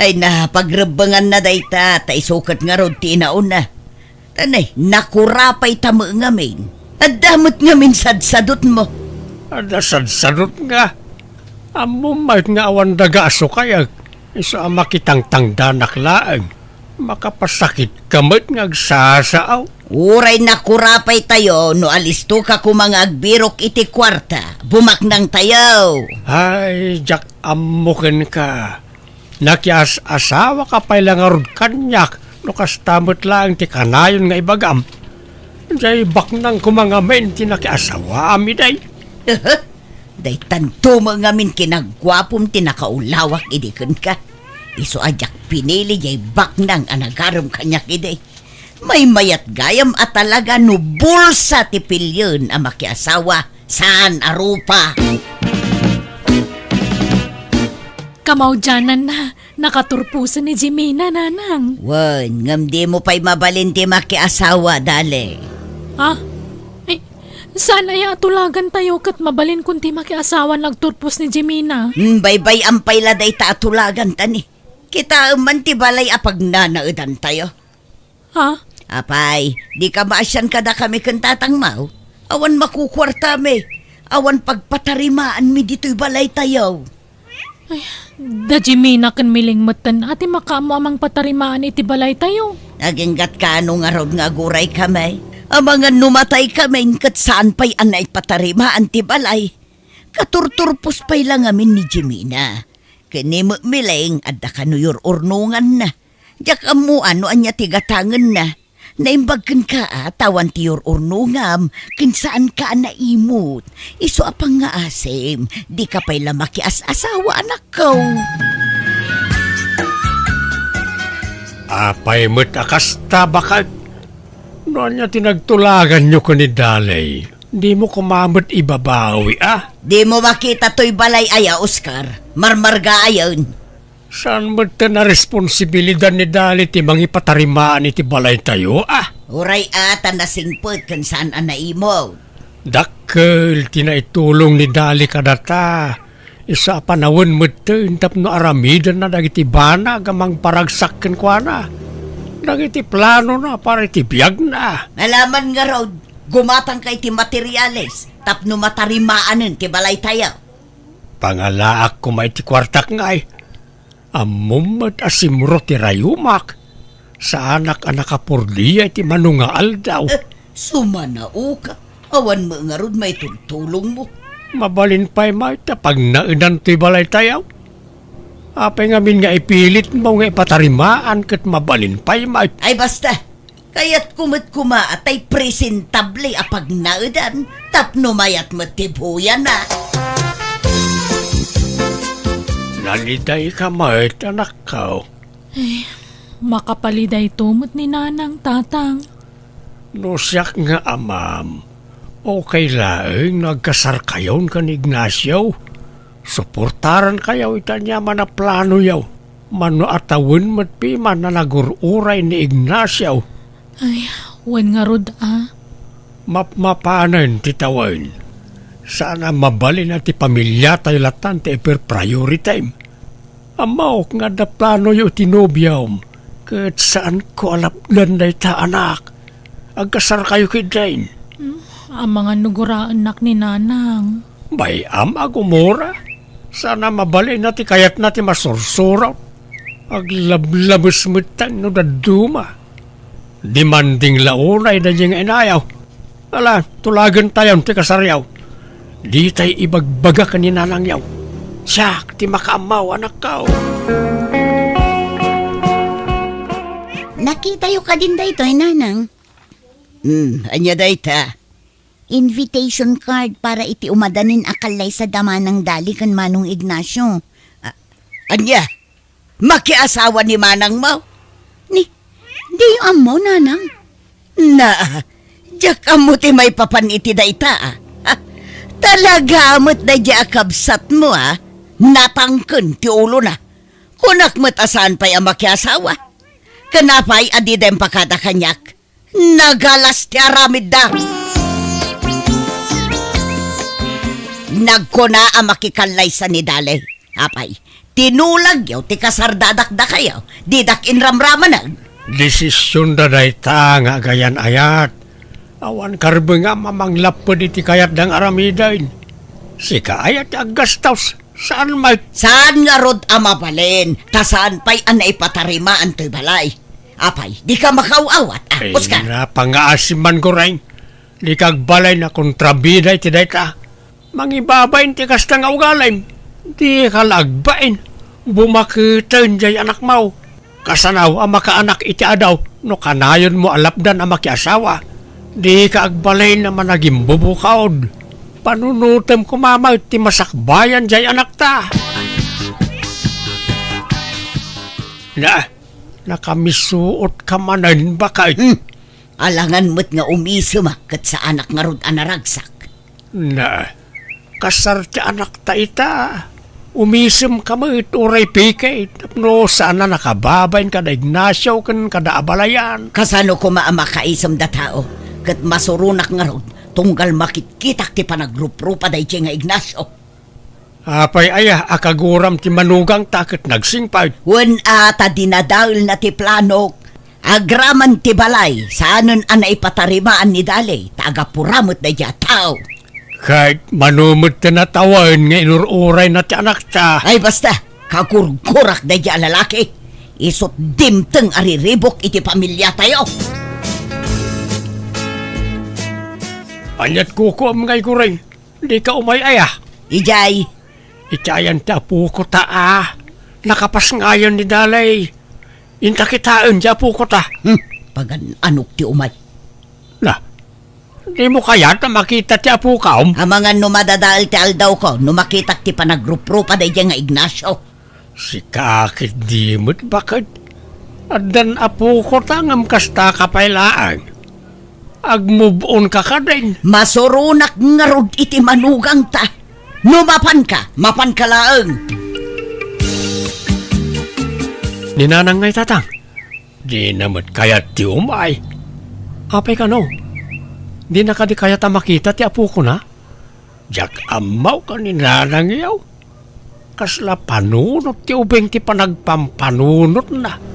Ay na, pagrebbenganna dayta, ta isu ket ngarud ti inauna. Ta ne, nakurapayta met ngamin. Adda met ngamin sadsadutmo. Adda sadsadutnga. Ammom met nga awan daga a sukayek. Isu a makitangtangdanak laeng. Makapasakitka met nga agsasaaw. Uray nakurapaytayo no alistoka koma nga agbirok iti kuarta. Bumaknangtayo. Ay, diak ammo kenka. Nakias-asawaka pay la ngarud kaniak no kasta met laeng ti kanayon nga ibagam. Diay baknang koma ngamin ti nakiasawaam idi. Daytanto met ngamin kinaguapom ti nakaulawak idi kenka. Isu a diak pinili diay baknang a nagarem kaniak idi. Maymayat gayam a talaga no bulsa ti pilien a makiasawa, saan a rupa. Kamaudiananna, nakaturposen ni Jimina, Nanang. Wen, ngem dimo pay mabalin ti makiasawa, Dali. Ha? Ay, saan aya a tulagantayo ket mabalinkon ti makiasawa no agturpos ni Jimina? Hmm, baybay-am pay la dayta a tulaganta ni. Kitaem man ti balay a pagnanaedantayo. Ha? Apay, dika maasian kadakami ken tatangmo? Awan makukuartami, awan pagpatarimaanmi ditoy balaytayo. Ay, da Jimina ken Miling metten a ti makaammo a mangpatarimaan iti balaytayo. Aginggatka no ngarud nga aguraykami. Amangan no mataykamin ket saan pay a naipatarimaan ti balay. Katurturpos pay la ngamin ni Jimena. Ken ni Mileng, adda kano yur-urnonganna. Diak ammo no ania ti gatangenna. Naimbag kenka a ta awan ti yur-urnongam, ken saanka a naimut. Isu a pangngaasim, dika pay la makias-asawa, anakko. Apay met a kasta, baket? No ania ti nagtulaganyo ken ni Dali, dimo koma met ibabawi, a? Dimo makita toy balay aya, Oscar? Marmarga ayen. Saan met a responsibilidad ni Dali ti mangipatarimaan iti balaytayo, a? Uray a ta nasingpet ken saan a naimut. Dakkel ti naitulong ni Dali kadata. Isu a panawen metten tapno aramidenna dagiti banag a mangparagsak kenkuana, dagiti planona para iti biagna. Alaman ngarud, gumatangka iti materiales tapno matarimaanen ti balaytayo. Pangalaak koma iti kuartak ngay. Ammom met a simro ti rayumak. Saanak a nakapordia iti mano nga aldaw. Eh, sumanaoka. Awan met ngarud maitultulongmo. Mabalin pay met a pagnaedan toy balaytayo. Apay ngamin nga ipilitmo nga ipatarimaan ket mabalin pay met? Ay, basta. Kayatko met koma a tay presentable a pagnaedan tapno mayat met ti buyana. Nalidayka met, anakko. Ay, makapalidayto met ni Nanang, Tatang. No siak nga amam, okay laeng no agkasarkayon ken Ignacio. Suportarankayo iti aniaman a planoyo. Mano a tawen met piman a nagur-uray ni Ignacio. Ay, wen ngarud a. Mapmapanen ti tawen. Saan a mabalin a ti pamiliatayo latan ti iper-priority. Ammok nga adda planoyo iti nobiom, ket saanko a lapdan dayta, anak. Agkasarkayo ketdin. Hmm, amangan no guraennak ni Nanang. Bay-am a gumura. Saan a mabalin a ti kayatna ti masursurot. Aglablabes metten no dadduma. Demanding la unay daydi nga inayo. Ala, tulagentayon ti kasaryo. Ditay ibagbaga ken ni nanangyo. Siak ti makaammo, anakko. Nakitayo kadin daytoy, Nanang? Hmm, ania dayta? Invitation card para iti umadanen a kallaysa da Manang Dali ken Manong Ignacio. A-, ania? Makiasawa ni manangmo? Ni, diyo ammo, Nanang? Na, diak ammo ti maipapan iti dayta, a. Ha? Talaga met daydi a kabsatmo, a. Natangken ti ulona. Kunak met a saan pay a makiasawa. Ken apay a dida impakada kaniak? Nagalas ti aramidda. Nagkuna a makikallaysa ni Dali. Apay, tinulagyo ti kasardadak dakayo, didak inramramaneg. Desisionda dayta nga agayan-ayat. Awan karbengam a manglapped iti kayatda nga aramiden. Sika aya ti aggastos. Saan met? Saan ngarud a mabalin, ta saan pay a naipatarimaan toy balay. Apay, dika makaaw-awat, a, Oscar? Ay, napangaasim man, Goreng. Dika agbalin a kontrabida iti dayta. Mangibabain ti kasta nga ugalim. Dika la agbain. Bumaketen jay anakmo. Kasano a makaanak iti adaw no kanayonmo a lapdan a makiasawa? Dika agbalin a managimbubukod. Panunotem koma met ti masakbayan jay anakta. Na, nakamisuotka manen, baket. Hmm. Alangan met nga umisemak ket saanak ngarud a naragsak. Na, kasar ti anakta ita. Umisemka met uray pikit tapno saan a nakababain kada Ignacio ken kada abalayan. Kasano koma a makaisemda tao ket masuronak ngarud tunggal makitkitak ti panagruprupa daydiay nga Ignacio? Apay aya a kaguram ti manugangta ket nagsingpet? Wen a, ta dinadaelna ti planok. Agraman ti balay, saanen a naipatarimaan ni Dali, ta agapura met daydiay a tao. Ket mano met ti natawen nga inur-urayna ti anakta? Ay, basta, kagurgurak daydiay a lalaki. Isut' dimteng a riribuk iti pamiliatayo. Ania't kukuam ngay, Guring? Dika umay aya? Idiay. Iti ayan ti apokota a. Nakapasngayen ni Dalay. Inta kitaen ti apokota. Hmm, pagan-anok ti umay. Na, dimo kayat a makita ti apokam? Amangan no madadael ti aldawko, no makitak ti panagruprupa daydiay nga Ignacio. Sika ket di met baket. Addan apokota ngem kastaka pay laeng. Agmove on ka kadin. Masuronak ngarud iti manugangta. No mapanka, mapanka laeng. Ni Nanang ngay, Tatang? Dina met kayat ti umay. Apay kano? Dina kadi kayat a makita ti apokona? Diak ammo ken ni Nanang yaw. Kasla panunot ti ubing ti panagpampanunotna.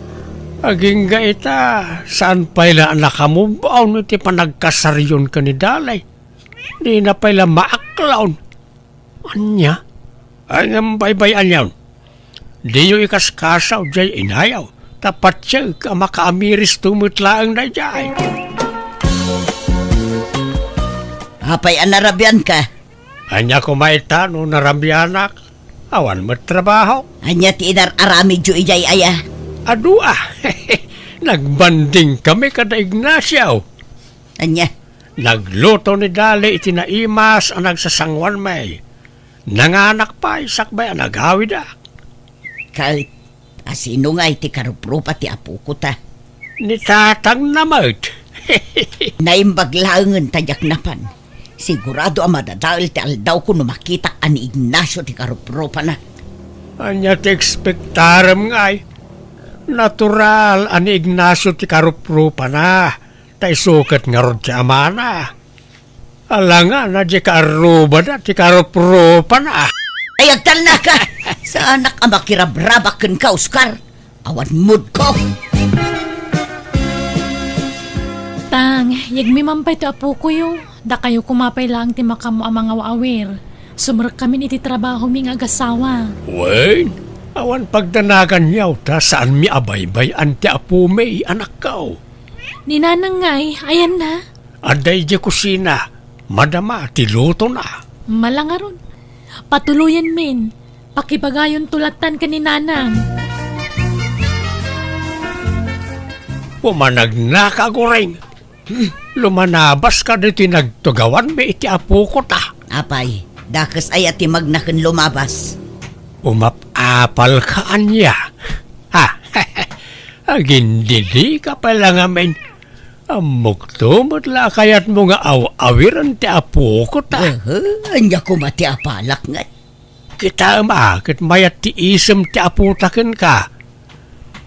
Agingga ita, saan pay la a nakamove on iti panagkasaryon ken ni Dalay. Dina pay la maaklaon. Ania? Ay, ngem baybay-anyon. Diyo ikaskasaw diay inayaw, ta patiek a makaamiristo met laeng daydiay. Apay a narabianka? Ania koma ita no narabianak? Awan met trabaho. Ania ti inar-aramidyo idiay aya? Adu a. Nagbanding kami kada Ignacio. Ania? Nagluto ni Dali iti naimas a nagsasanguanmi. Nanganak pay sakbay a nagawidak. Ket, asino ngay ti karuprupa ti apokota? Ni tatangna met. Naimbag laengen ta diak napan. Sigurado a madadael ti aldawko no makitak a ni Ignacio ti karuprupana. Ania ti ekspektarem ngay? Natural a ni Ignacio ti karuprupana. Ta isu ket ngarud ti amana. Alangan a di kaarrubada ti karuprupana. Ay, agtalnaka! Saanak a makirabrabak kenka, Oscar. Awan moodko. Tang, yegmi man pay ti apokoyo. Dakayo koma pay laeng ti makaammo a mangaw-awir. Sumrekkamin iti trabahomi nga agasawa. Wen, awan pagdanagan yaw ta saanmi a baybay-an ti apomi, anakko. Ni Nanang ngay, ayanna? Adda idiay kusina, madama ti lutona. Malangarun. Patuloyenmin. Pakibagayonto lattan ken ni Nanang. Pumanagnaka, Guring. Hmm, lumanabaska ditoy nagtugawanmi iti apokota. Apay, dakes aya ti magna ken lumabas? Umap-apalka ania? Ha? Agindidika pay la ngamin. Ammokto met la a kayatmo nga aw-awiren ti apokota. Aha, ania koma ti apalak ngay? Kitaem a ket mayat ti isem ti apota kenka.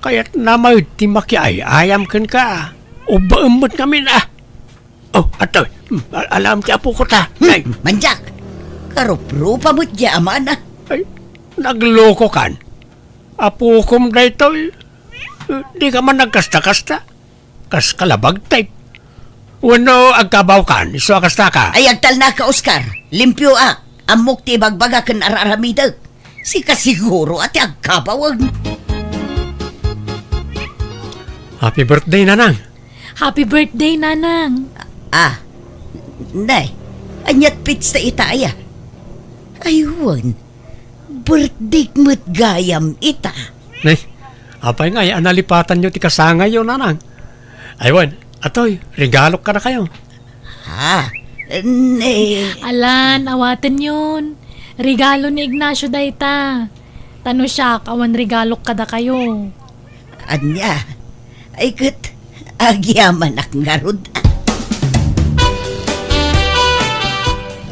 Kayatna met ti makiay-ayam kenka. Ubbaem met ngamin a. Oh, atoy. Hmm, al-, alam ti apokota. Hmm, ay. Mandiak. Karuprupa met diay amana. Ay, naglokokan. Apokom daytoy. Dika man nagkasta-kasta. Kas kalabag type. Wenno agkabawkan, isu a kastaka? Ay, agtalnaka, Oscar. Limpioak. Ammok ti ibagbaga ken ar-aramidek. Sika siguro a ti agkabawen. Happy birthday, Nanang. Happy birthday, Nanang. Ah, nay, ania't petsa ita aya? Ay, wen, birthdayk met gayam ita. Nay, apay ngay a nalipatanyo ti kasangayyo, Nanang? Ay, wen, atoy, regalok kadakayo. Ha? Ne. Alan, awatenyon. Regalo ni Ignacio dayta. Ta no siak, awan regalok kadakayo. Ania? Ay ket, agyamanak ngarud.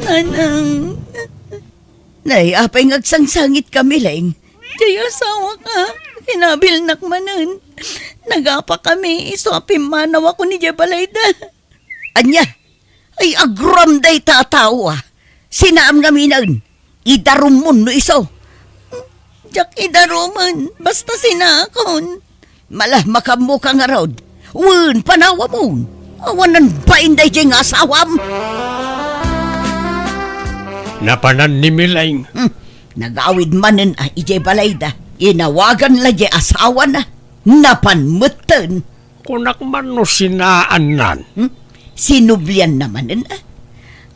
Nanang. Nay, apay nga agsangsangit kami, Leng? Diay asawak, kinabilnak manen. Nagapa kami, isu a pimmanawakon idiay balayda. Ania? Ay, aguram dayta a tao, a. Sinaam ngaminen. Idarumon no isu. Diak idarumen, basta sinaakon. Mala, makaammoka ngarud. Wen, panawamon. Awanen bain daydiay nga asawam. Napanan ni Mileng. Hmm. Nagawid manen a idiay balayda. Inawagan la diay asawana. Napan metten. Kunak man no sinaannan. Hmm? Sinublianna manen a.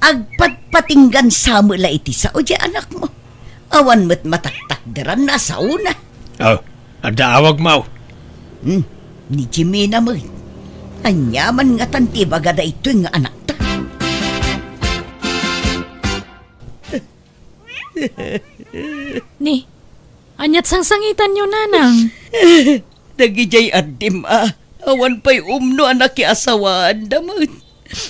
Agpatpatinggan sa met la iti sao diay anakmo. Awan met mataktakderan a saona. Oh, adda awagmo. Hmm, ni Jimena met. Aniaman ngatan ti ibaga daytoy nga anakta? Ni, aniat sangsangitanyo, nanang? Dagidiay addim a, awan pay umno a nakiasawaanda met.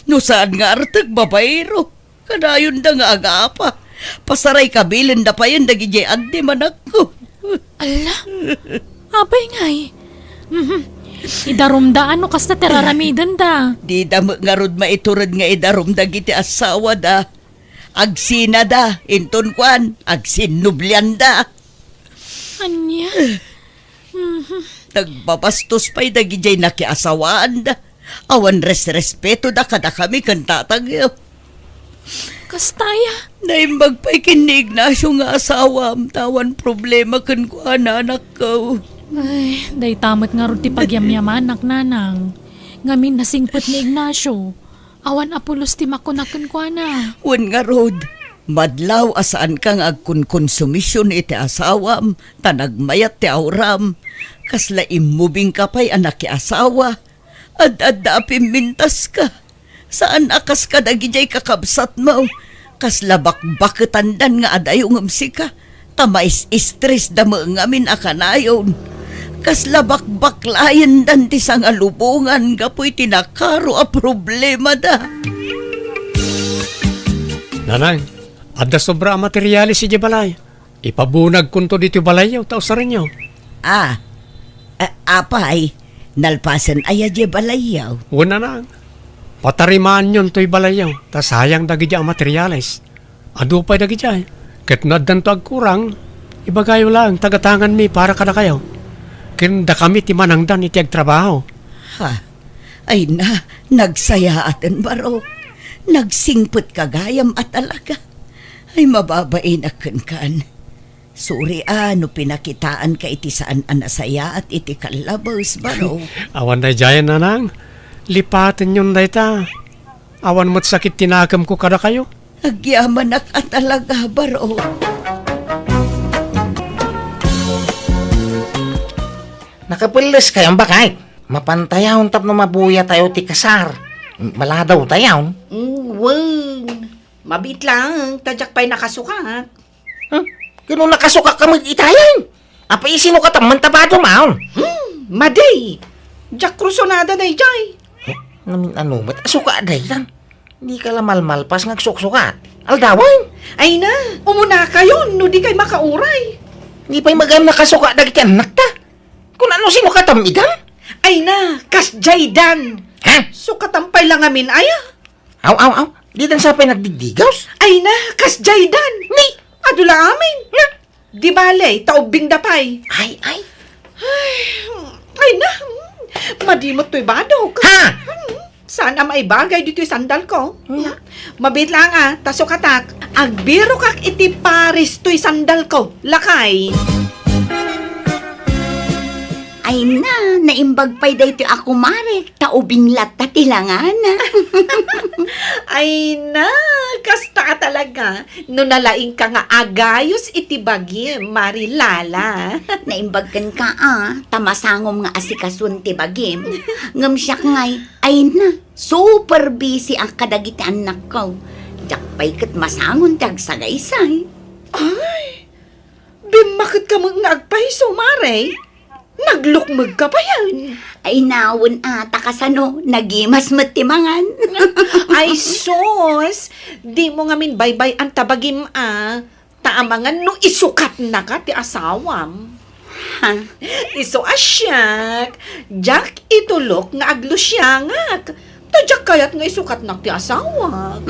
No saan nga artek, babaero. Kadayonda nga agapa. Pasaray kabilenda payen dagidiay addim, anakko. Alla, apay ngay? Mhm. Idarumda no kasta ti raramidenda. Dida met ngarud maitured nga idarum dagiti asawada. Agsinada, inton kuan, agsinnublianda. Ania? Mhm. Nagbabastos pay dagidiay nakiasawaanda. Awan resrespetoda kadakami ken tatangyo. Kasta aya? Naimbag pay ken ni Ignacio nga asawam, ta awan problema kenkuana, anakko. Ay, dayta met ngarud ti pagyamyamanak, nanang. Ngamin nasingpet ni Ignacio. Awan a pulos ti makuna kenkuana. Wen ngarud, madlaw a saanka nga agkonkonsumision iti asawam, ta nagmayat ti auram. Kasla immubingka pay a nakiasawa. Ad-adda a pimmintaska. Saan a kas kadagidiay kakabsatmo. Kasla bakbaketandan nga adayo ngem sika. Ta mais-istresda met ngamin a kanayon. Kasla bakbaklayendan ti sangalubongan gapu iti nakaro a problemada. Nanang, adda sobra a materiales idiay balay. Ipabunagkonto ditoy balayyo, ta usarenyo. Ah, a-, apay, nalpasen aya diay balayyo? Wen, nanang. Patarimaanyon toy balayyo, ta sayang dagidiay a materiales. Adu pay dagidiay. Ket no addanto agkurang, ibagayo laeng ta gatanganmi para kadakayo. Ken dakami ti manangdan iti agtrabaho. Ha? Ay na, nagsayaaten, Barok. Nagsingpetka gayam a talaga. Ay, mababainak kenkan. Sorry a no pinakitaanka iti saan a nasayaat iti kallabes, Barok. Awan daydiayen, nanang. Lipatenyon dayta. Awan met sakit ti nakemko kadakayo. Agyamanak a talaga, Barok. Nakapelles kayon, baket? Mapantayon tapno mabuyatayo ti kasar. Maladawtayon. Mm, wen. Mabiit laeng, ta diak pay nakasukat. Huh? Ken no nakasukakka met itayen? Apay, isinukatam man ta badom, aon? Hmm, madi! Diak krusonada daydiay. Huh? Namin-ano met a suka daytan? Dika la malmalpas nga agsuksukat. Aldawen? Ay na, umunakayon no dikay makauray. Di pay magam nakasuka dagiti annakta. Kun ano sinukatam idan? Ay na, kasdiay dan. Ha? Sukatam pay la ngamin aya. Aw, aw, aw. Didan sa pay nagdigdigaws? Ay na, kasdiay dan. Ni? Adu la amin. Na? Di bale, ta ubbingda pay. Ay, ay. Ay, ay na. Madi met toy badok. Ha? Hmm, saan a maibagay ditoy sandalko. Hmm? Mabiit laeng a, ta sukatak. Agbirokak iti pares toy sandalko. Lakay. Ay na, naimbag pay daytoy a kumarek, ta ubing latta ti langana. Ay na, kasta a talaga. No nalaingka nga agayos iti bagim, Mari Lala. Naimbag kenka a, ta masangom nga asikasuen ti bagim. Ngem siak ngay, ay na, super busy ak kadagiti annakko. Diak pay ket masangon ti agsagaysay. Ay, bimmaketka met nga agpayso, Mare. Naglukmegka payen. Ay, nawen a, ta kasano, nagimas met ti mangan. Ay, sus! Dimo ngamin baybay-an ta bagim a, ta amangan no isukatnaka ti asawam. Ha? Isu a siak, diak itulok nga aglusiangak. Ta diak kayat nga isukatnak ti asawak.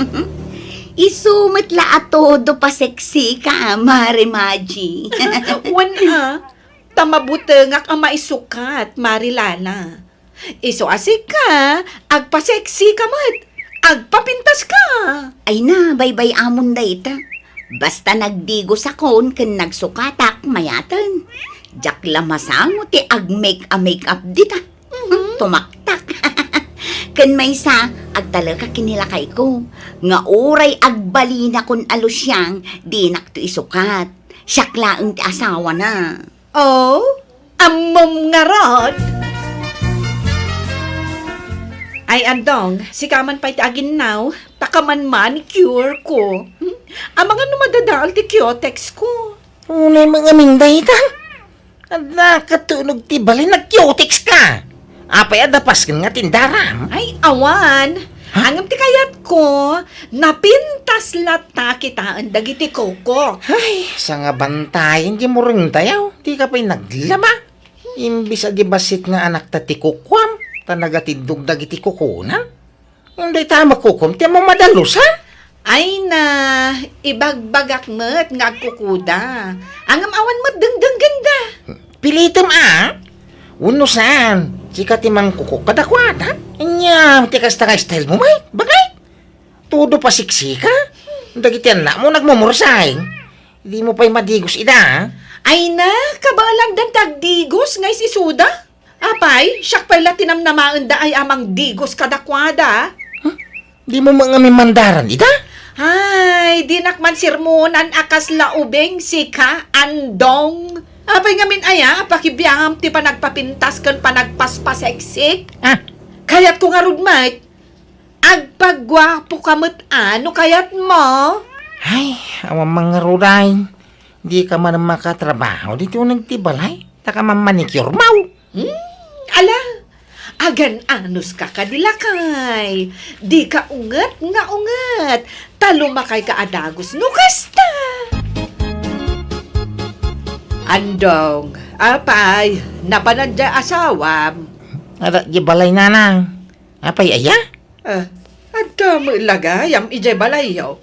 Isu met la a todo paseksika, Mare Maji. Wen a, ta mabutengak a maisukat, Mari Lala. Isu a sika, agpaseksika met, agpapintaska. Ay na, baybay-amon dayta. Basta nagdigosakon ken nagsukatak, mayaten. Diak la masango ti agmake-a-make up dita. Mhm. Tumaktak. Ken maysa, Agtalekak ken ni lakayko, nga uray agbalinakon a lusiang, dinakto isukat. Siak laeng ti asawana. Oh, ammom ngarud? Ay, Andong, sika man pay ti aginnaw, ta kaman manicure ko. Hmm? Amangan no madadael ti cutex ko. Unay mangamin dayta. Adda katunog ti balay, nag-cutex ka. Apay, adda pasken nga tindaram? Ay, awan. Ha? Ngem ti kayatko, napintas latta kitaen dagiti kuko. Ay, sangabantayen ti murengtayaw. Di ka pay naglaba. Imbis a di bassit nga anakta ti kukuam, ta nagatindog dagiti kukuna. Dayta a makukuam ti ammom a dalus, ha? Ay na, ibagbagak met nga agkukuda. Ngem awan met dengdenggenda. Pilitem a? Wenno saan, sika ti mangkukok kadakuada? Ania, ti kasta nga style mo, mate? Bagay? Todo pasiksika? Dagiti annakmo nagmumursay. Dimo pay madigos ida, ha? Ay na, kabaelandan ti agdigos nga is-isuda? Apay, siak pay la ti namnamaenda ay a mangdigos kadakuada. Huh? Dimo met ngamin mandaran ida? Ay, dinak man sermonan a kasla ubing sika, Andong. Apay ngamin aya a pakibiangam ti panagpapintas ken panagpaspaseksik? Ah. Kayatko ngarud met, agpaguapoka met a no kayatmo. Ay, awan man ngarud ay. Dika man makatrabaho ditoy uneg ti balay. Ta ka man manicure mo. Hmm, ala, agan-anuska kadi lakay. Dika unget nga unget, ta lumakayka a dagus no kasta. Andong, apay, napanan diay asawam? Adda diay balay, nanang. Apay aya? Ah, adda met la gayam idiay balayyo.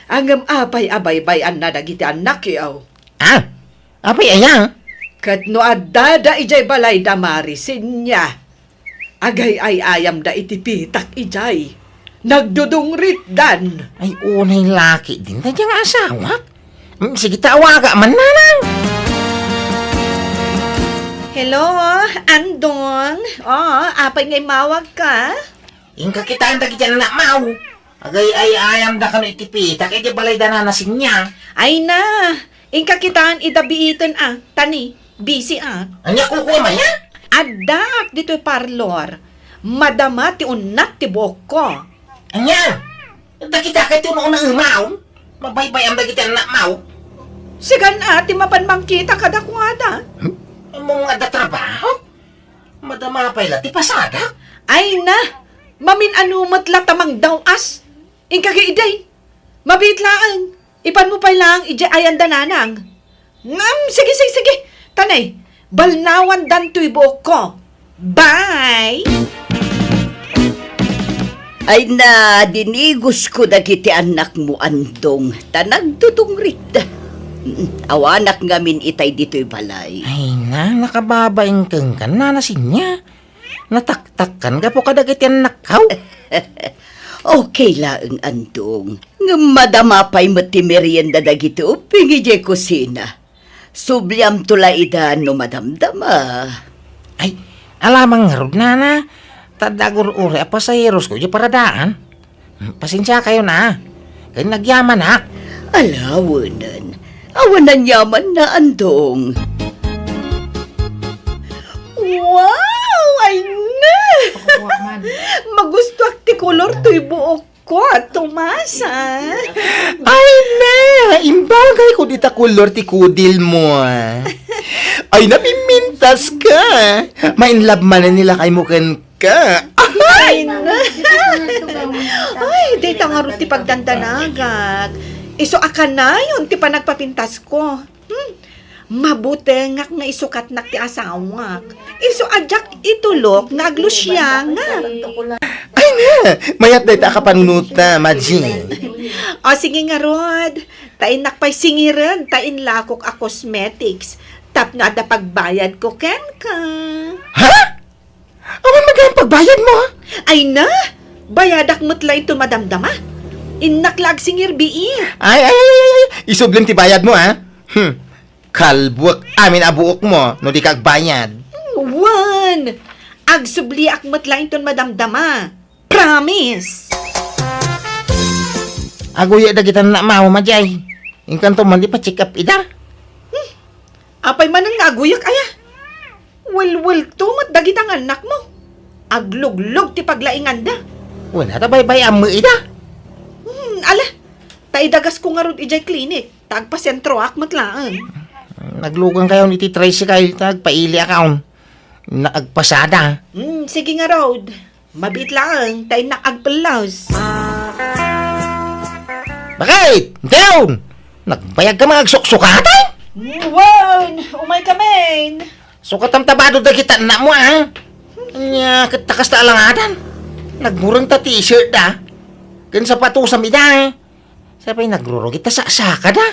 Ngem apay a baybay-anna dagiti annakyo? Ah, apay aya? Ket no addada idiay balay da Mari Sinya, agay-ay-ayamda iti pitak idiay. Nagdudungritdan. Ay, unay laki dinta diay nga asawak. Mm, sige, ta awaga man, nanang. Hello, Andong. Oh, apay nga immawagka? Inka kitaen dagiti annakmo. Agay-ay-ayamda kano iti pitak idiay balay da Nana Sinya. Ay na, inka kitaen ida biiten a, ta ni, busy a. Ania kukuam aya? Addaak ditoy parlor. Madama ti unnat ti buokko. Ania? Dagita kay ti unauna immawag. Mabaybay-am dagiti annakmo. Sigan a ti mapan mangkita kadakuada. Hmm? Ammom nga adda trabaho? Madama pay la ti pasadak? Ay na! Mamin-ano met la ta mangdaw-as? Inka idi. Mabiit laeng. Ipanmo pay laeng idiay ayan da Nanang. Ngem, sige, sige, sige. Tanay, balnawandan toy buokko. Bye! Ay na, dinigosko dagiti annakmo, Andong, ta nagdudungritda. Mm, awanak ngamin itay ditoy balay. Ay na, nakababain kenka, Nana Sinya. Nataktakkan gapu kadagiti annakko. Okay laeng, Andong. Ngem madama pay met ti merienda dagiti ubbing idiay kusina. Subliamto la ida no madamdama. Ay, ala man ngarud, Nana. Ta adda agur-uray a pasaherosko idiay paradaan. Hmm, pasensiakayon a. Ken nagyamanak. Ala, awanen. Awan a yamanna, Andong. Wow! Ay na! Magustuak ti kolor toy buok ko, Tomasa. Ay na! Imbagayko dita kolor ti kudilmo. Ay na, pimintaska. Ma-in love manen ni lakaymo kenka. Ay na! Ay, dayta ngarud ti pagdandanagak. Isu a kanayon ti panagpapintasko. Hmm. Mabutengak nga isukatnak ti asawak. Isu a diak itulok nga aglusiangak. Ay na! Mayat dayta a kapanunota, Madjing. O, sige ngarud. Ta innak pay singiren ta inlakok a cosmetics tapno adda pagbayadko kenka. Ha? Awan met gayam pagbayadmo, ha? Ay na! Bayadak met la inton madamdama. Innak la agsingir biit. Ay, ay, ay, ay, ay. Isublim ti bayadmo, ha? Hmm. Kalbuek amin a buokmo no dika agbayad. Hmm, wen! Agsubliak met la inton madamdama. Promise! Aguyak dagita annakmo, Madiay. Inkanto man di pa-check up ida. Hmm. Apay manen nga aguyak, aya? Welwelto met dagita nga annakmo. Agluglog ti paglainganda. Wen, ata baybay-am met ida. Hmm, ala. Ta idagasko ngarud idiay klinik. Ta agpasentroak met laeng. Naglugankayon iti tricycle, ta agpailiakayon. Na agpasada. Hmm, sige ngarud. Mabiit laeng, ta innak agpellos. Bakit? Diyon! Nagbayagka nga agsuksukatan? Wen, umaykamin. Sukatam ta bado dagita annakmo, a? Ania, ket ta kasta alangadan. Nagbureng ta t-shirt da. Ken sapatos a mida, a? Sapay nagrurugit ta saksakada.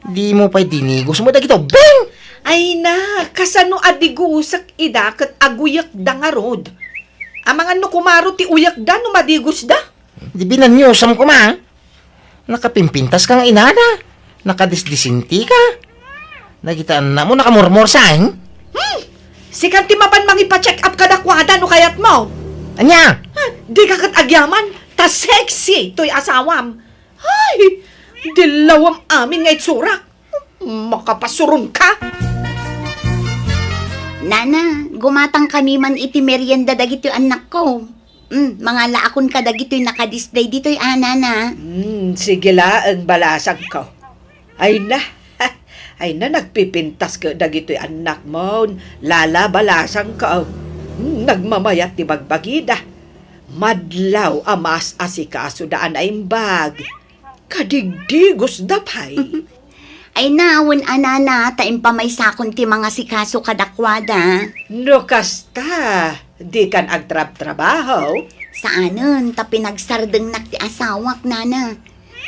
Dimo pay dinigos met dagiti ubbing. Ay na, kasano a digusek ida ket aguyekda ngarud? Amangan no kumaro ti uyekda no madigosda? Di binaniosam koma. Nakapimpintaska nga inada. Nakadisdisintika. Dagita annakmo nakamurmursa, eh? Hmm! Sikan ti mapan mangipa-check up kadakuada no kayatmo. Ania? Ah, dika ket agyaman, ta sexy toy asawam. Ay, dillawam amin nga itsurak. Makapasuronka. Nana, gumatangkami man iti merienda dagitoy annakko. Mm, mangalaakon kadagitoy nakadisplay ditoy, a, nana. Mm, sige laeng, balasangko. Ay na, ay na, nagpipintas ket dagitoy annakmon, lala, balasangko. Mm, nagmamayat ti bagbagida. Madlaw a maas-asikasoda a naimbag. Kadigdigosda pay. Ay na, wen a, nana, ta impamaysakon ti mangasikaso kadakuada. No kasta, dikan agtrabtrabaho? Saanen, ta pinagsardengnak ti asawak, nana.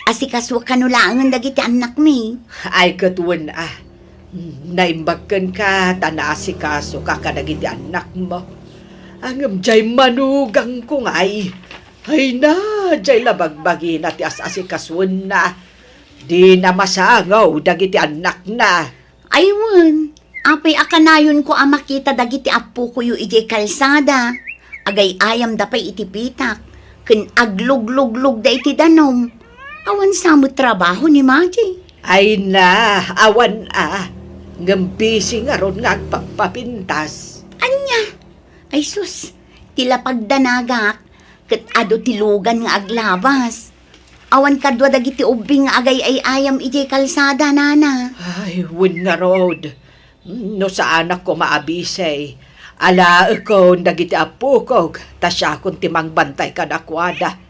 Asikaso kano laengen dagiti annakmi. Ay, ket wen a. Naimbag kenka ta naasikasoka kadagiti annakmo. Ngem diay manugangko ngay. Ay na, diay la bagbagina ti as-asikasuenna. Dina masangaw dagiti annakna. Ay wen, apay a kanayonko a makita dagiti appokoyo idiay kalsada? Agay-ayamda pay iti pitak, ken agluglugluda iti danum. Awan sa met trabaho ni Maji. Ay na, awan a. Ngem busy ngarud nga agpagpapintas. Ania? Ay sus, ti lapagdanagak, ket adu ti lugan nga aglabas. Awan kadua dagiti ubbing nga agay-ay-ayam idiay kalsada, nana. Ay, wen ngarud. No saanak koma a busy, alaekon dagiti appokok, ta siakon ti mangbantay kadakuada.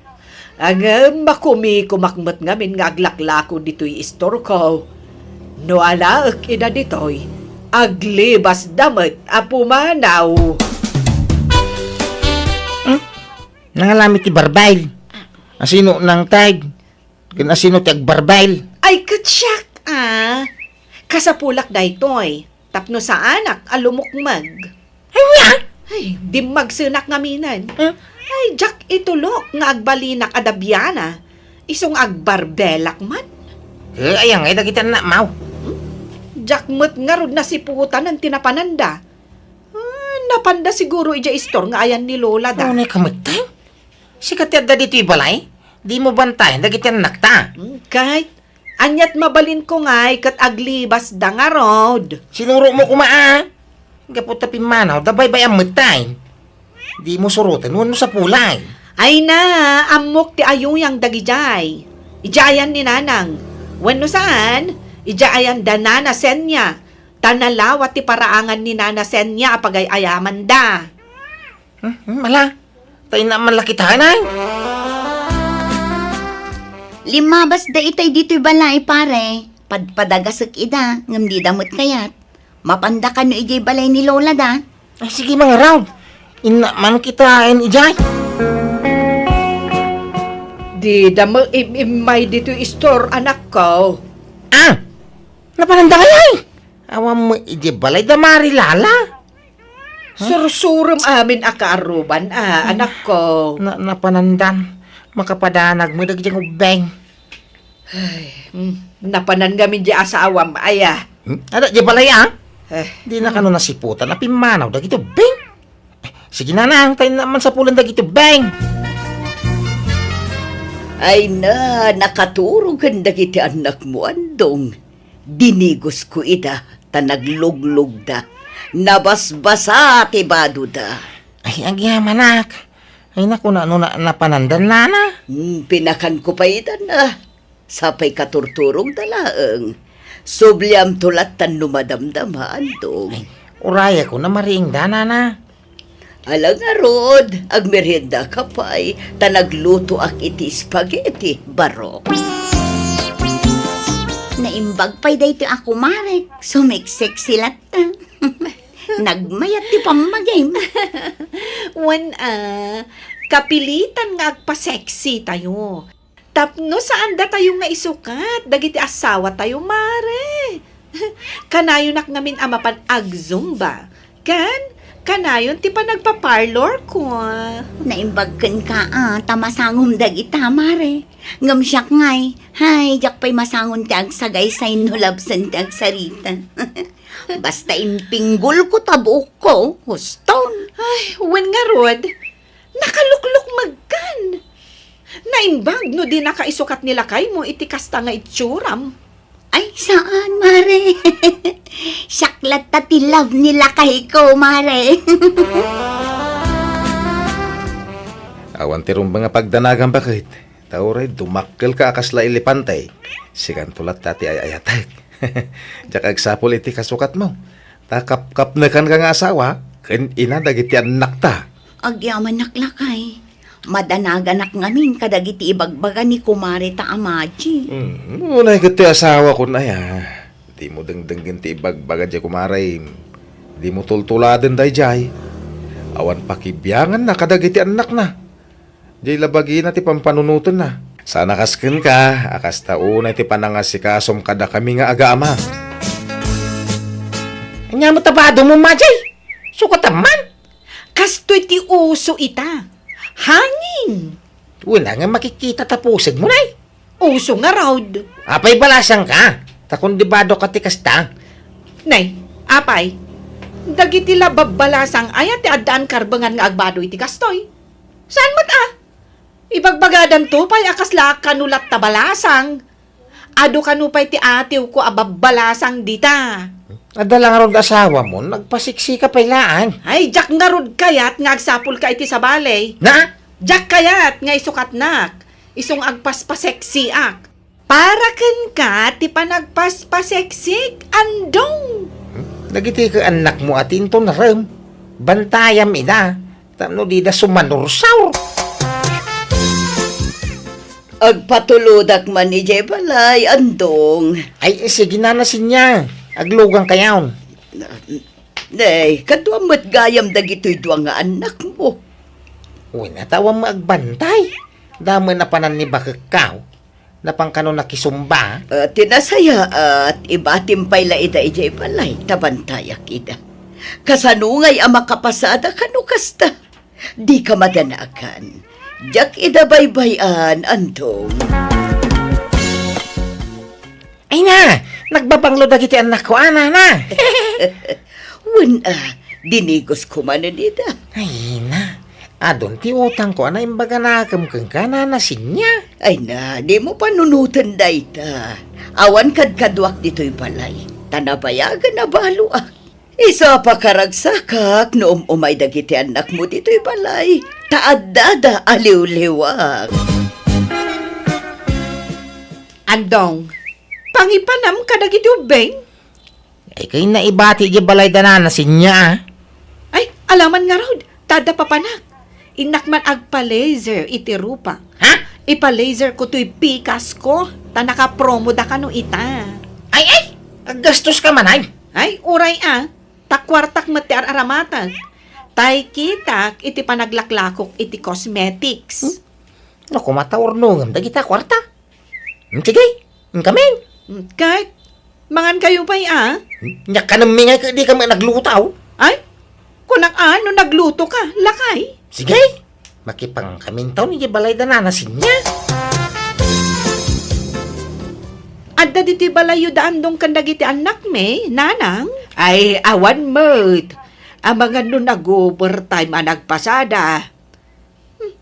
Ngem makumikomak met ngamin nga aglaklako ditoy istorko. No alaek ida ditoy, aglibasda met a pumanaw. Hmm? Nangalami ti barbail. Asino nangtag? Ken asino ti agbarbail? Ay, ket siak, a. Kasapulak daytoy, tapno saanak a lumukmeg. Ania? Ay, dimmagsenak ngaminen. Hmm? Ay, diak itulok nga agbalinak a dabiana. Isu nga agbarbelak man. Eh, aya ngay dagiti annakmo? Hmm? Diak met ngarud nasiputanen ti napananda. Ah, napanda siguro idiay istor nga ayan ni Lola da. Unay ka met, tay? Sika ti adda ditoy balay? Dimo bantayan dagiti annakta. Hmm, ket, aniat mabalinko ngay ket aglibasda ngarud. Sinurotmo koma, a. Gapu ta pimmanawda, baybay-am met tay. Dimo suroten wenno sapulay. Ay na, ammok ti ayuyang dagidiay. Idiay ayan ni Nanang. Wenno saan, idiay ayan da Nana Senia. Ta nalawa ti paraangan ni Nana Senia a pagay-ayamanda. Hmm, hmm, ala, ta innak man la kitaen, ay. Limmabasda itay ditoy balay, pare. Padpadagasek ida, ngem dida met kayat. Mapanda kano idiay balay ni Lola da. Ay, sige, mangaraw. Innak man kitaen idiay. Dida met im-immay ditoy istor, anakko. Ah! Napananda ngay, ay? Awan met idiay balay da Mari Lala. Sursurem amin a kaarruban, a, anakko. Na, napanandan. Makapadanag met dagiti ubbing. Ay, mm, napanan ngamin di asawam, aya. Hmm? Adda di balay, a? Eh. Dina kano nasiputan a pimmanaw dagiti ubbing? Eh, sige, Nanang, ta innak man sapulen dagiti ubbing. Ay na, nakaturog ken dagiti annakmo, Andong. Dinigosko ida, ta nagluglugda. Nabasbasa ti badoda. Ay, agyamanak. Ay, naku, no, no, na, napananda, nana. Hmm, pinakanko pay ida na. Sapay katurturogda laeng. Subliamto lattan no madamdama, Andong. Ay, urayakon a mariingda, nana. Ala ngarud, agmeriendaka pay, ta naglutoak iti spaghetti, barok. Naimbag pay daytoy a kumarek, sumeksexy latta. Nagmayat ti pammagim. Wen a, kapilitan nga agpa-sexy tayo. Tapno saandatayo nga isukat dagiti asawatayo, mare. Kanayonak ngamin a mapan agzumba. Ken kanayon ti panagpa-parlor ko. Naimbag kenka a, ta masangom dagita, mare. Ngem siak ngay, hay, diak pay masangon ti agsagaysay no labsen ti agsarita. Basta impinggolko ta buokko, huston. Ay, wen ngarud, nakaluklukmegkan. Naimbag no dinaka isukat ni lakaymo iti kasta nga itsuram. Ay, saan, mare. Siak latta ti love ni lakayko, mare. Awan ti rumbeng a pagdanagan, baket. Ta uray dumakkelka a kasla elepante, sikanto latta ti ay-ayatek. Diak agsapul iti kasukatmo. Ta kapkapnekanka nga asawa, ken ina dagiti annakta. Agyamanak, lakay. Madanaganak ngamin kadagiti ibagbaga ni kumare ta a Maji. Hmm, unay ket ti asawakon aya. Dimo dengdenggen ti ibagbaga diay kumarem. Dimo tultuladen daydiay. Awan pakibianganna kadagiti annakna. Diay la bagina ti pampanunotenna. Saan a kas kenka, a kasta unay ti panangasikasom kadakami nga agaama. Ania met a badom, Maji? Sukatam man. Kastoy ti uso ita. Hangin. Wen a nga makikita ta pusegmo, nay. Uso ngarud. Apay balasangka? Ta kundi badoka ti kasta. Nay, apay, dagiti la babbalasang aya ti addaan karbengan nga agbado iti kastoy? Saan met a? Ibagbagadanto pay a kasla kano latta balasang. Adu kano pay ti atiwko a babbalasang dita. Adda la ngarud asawamon, agpasiksika pay laeng. Ay, diak ngarud kayat nga agsapulka iti sabali. Na? Diak kayat nga isukatnak, isu nga agpaspaseksiak. Para kenka ti panagpaspaseksik, Andong. Hmm? Dagiti kaannakmo a ti inton rem, bantayam ida. Tapno dida sumanursaur. Agpatulodak man idiay balay, Andong. Ay, sige, Nana Sinya. Aglugang kayaon. Nay, kaduam met gayam dagitoy dua nga annakmo. Wen a, ta awan met agbantay. Damo a napanan ni bakekko. Napan kano nakisumba? Ah, ti nasayaat, ibatim pay la ida idiay balay, ta bantayak ida. Kasano ngay a makapasada kano kasta? Dika madanagan. Diak ida baybay-an, Andong. Ay na, nagbabanglo dagiti annakko, a, Nana. Wen a, dinigosko manen ida. Ay na, adun ti utangko a naimbaganakem kenka, Nana Sinya. Ay na, dimo panunoten dayta. Awan kadkaduak ditoy balay, ta nabayagen a baloak. Isu a pakaragsakak no um-umay dagiti annakmo ditoy balay, ta addada a liwliwak. Andong, pangipanam kadagiti ubbing? Ay, kayatna ibati idiay balay da Nana Sinya, a. Ay, ala man ngarud, ta adda papanak. Innak man agpa-laser iti rupak. Ha? Ipa-laser ko toy pikasko, ta nakapromo da kano ita. Ay, ay! Aggastos ka man, ay! Ay, uray a, ta kuartak met ti ar-aramatek. Tay kitak iti panaglaklakok iti cosmetics. Hmm? Naku, mataurnongem dagita kuarta. Hmm, sige, inkamin. Hmm, ket, mangan kayo pay, a? Hmm, nia kanemmi ngay ket dikami nagluto, aw? Ay, kunak a, no nagluto ka, lakay. Sige, makipankamin taon idiay balay da Nana Sinya. Adda ditoy balayyo da Andong ken dagiti annakmi, Nanang? Ay, awan met. Amangan no nag-overtime a nagpasada. Hmm.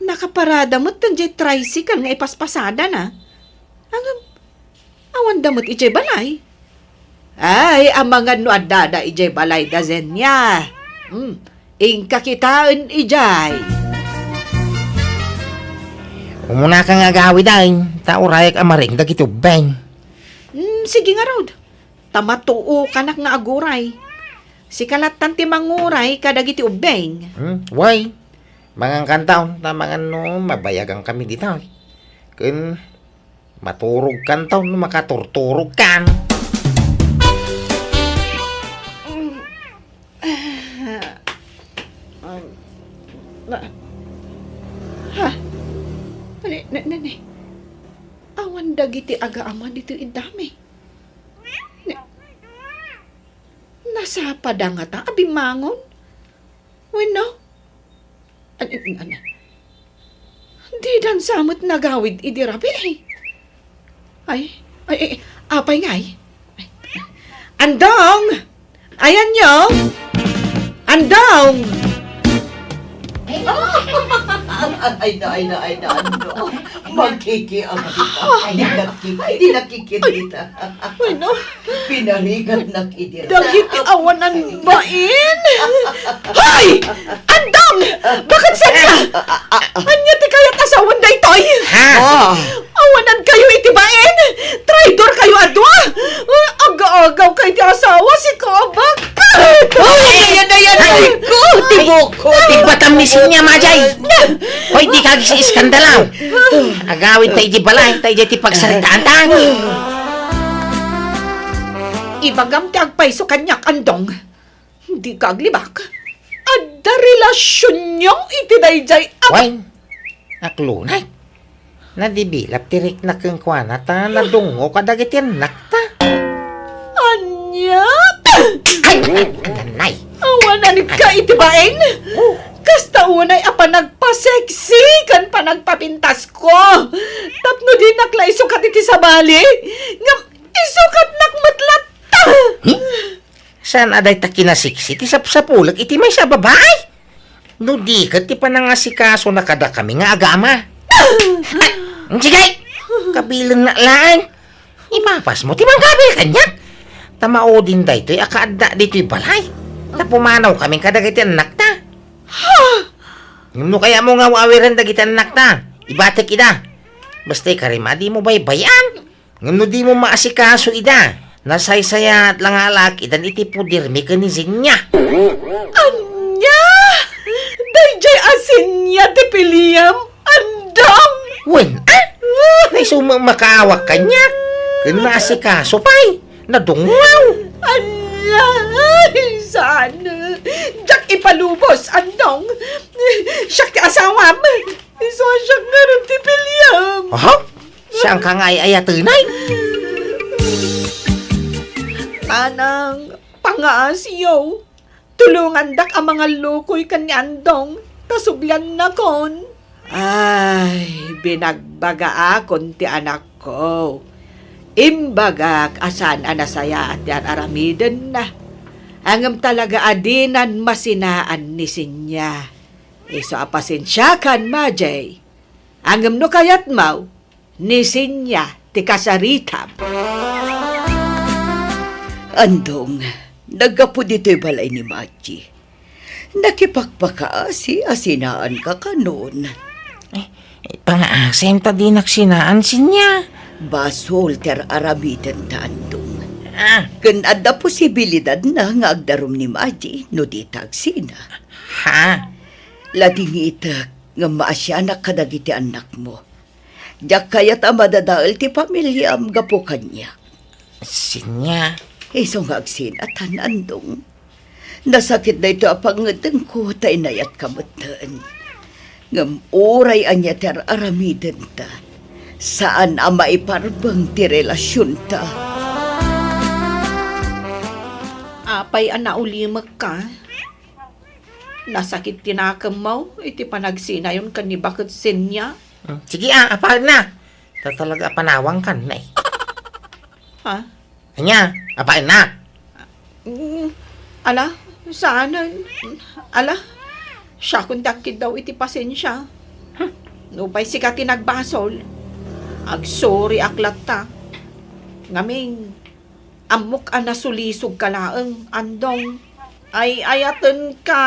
Nakaparada met daydiay tricycle nga ipaspasadana. Ngem, awanda met idiay balay. Ay, amangan no addada idiay balay da Zenia. Hmm, inka kitaen idiay. Umunaka nga agawid, ay, ta urayak a maring dagiti ubbing. Hmm, sige ngarud. Ta matuokanak nga aguray. Sika lattan ti manguray kadagiti ubbing. Hmm, wen. Mangankantaon, ta amangan no mabayagankami ditoy. Ken maturogkantaon no makaturturogkan. Ha? Ne, ne, ne, ne. Awan dagiti agaama ditoy iddami. Ne, nasapada ngata a bimmangon? Wenno? An-, an-, an-, didansa met nagawid idi rabii. Ay, ay, ay, apay ngay? Ay, Andong! Ayanyo? Andong! Ay na, ay na, ay na, Andong. Magkikiam kita. Di nakiki-, di nakikita. Ay, no. Pinarigatnak idi. Dagiti awanan bain. Hoy! Andong! Bakit saan ka? Anya ti kayat asawan daytoy? Ha? Oh. Awanan kayo iti bain! Traidor kayo a dua! Aga-agaw kayo ti asawa, si kabak! Ay, ayan, ayan, ay ko! Tibok ko! Tigbatam ni Sinya, Majay! Hoy, di ka agis-iskandalaw! Agawid ta iti balay, ta iti pagsaritaan ta. Ibagam ti agpayso kaniak, Andong. Dika aglibak. Adda relasionyo iti daydiay a... Wen, aklunay. Nadibilap ti rikna kenkuana ta nadungngo kadagiti annakta. Ania? Ay, nanay. Awanan ka iti bain? Oh. Kasta unay a panagpaseksi ken panagpapintasko. Tapno dinak la isukat iti sabali. Ngem isukatnak met latta. Hmm? Saan a dayta kinaseksi ti sapsapulek iti maysa a babai? No di ket ti panangasikasona kadakami nga agama. Ay, sige! Kabilenna laeng. Ipapasmo ti mangkabil kaniak. Ta maudin daytoy a kaadda ditoy balay. Ta pumanawkami kadagiti annakta. Ngem no kayatmo nga aw-awiren dagiti annakta, ibatek ida. Basta ikarem a dimo baybay-an. Ngem no dimo maasikaso ida, nasaysayaat la nga alakidan iti podermi ken ni Zenia. Ania? Daydiay a Zenia ti piliem, Andong? Wen, a? Naisu met makaawak kaniak. Ken naasikaso pay. Nadungngaw. Ania? Ay, saan? Diak ipalubos, Andong. Siak ti asawam. Isu a siak ngarud ti piliem. Aha? Saan ka nga ay-ayatenay? Manang, pangaasiyo. Tulongandak a mangallukoy ken ni Andong, ta subliannakon. Ay, binagbagaakon ti anakko. Imbagak a saan a nasayaat ti ar-aramidenna. Ngem talaga a dinan masinaan ni Sinya. Isu a pasensiakan, Majay. Ngem no kayatmo, ni Sinya ti kasaritam. Andong, naggapu ditoy balay ni Maji. Nakipakpakaasi a sinaanka kanon. Eh, pangaasim ta dinak sinaan, Sinya. Basol ti ar-aramidenta, Andong. Ah. Ken adda posibilidadna nga agdarum ni Maji no dita agsina. Ha? Ladingitek ngem maasianak kadagiti annakmo. Diak kayat a madadael ti familiam gapu kaniak. Sinya. Isu nga agsinatan, Andong. Nasakit daytoy a pangngeddengko ta inayatka metten. Ngem uray ania ti ar-aramidenta, saan a maiparbeng ti relasionta. Apay a naulimekka? Nasakit ti nakemmo iti panagsinayon ken ni Baket Sinya? Hmm, sige, a, apaenna. Ta talaga a panawangkan, nay. Ha? Ania, apaenna? Mm, ala, saan? Ala, siakon ti agkiddaw iti pasensia. Hmm, Nupay sika ti nagbasol, agsoriak latta. Ngamin, ammok a nasulisogka laeng, Andong. Ay-ayatenka.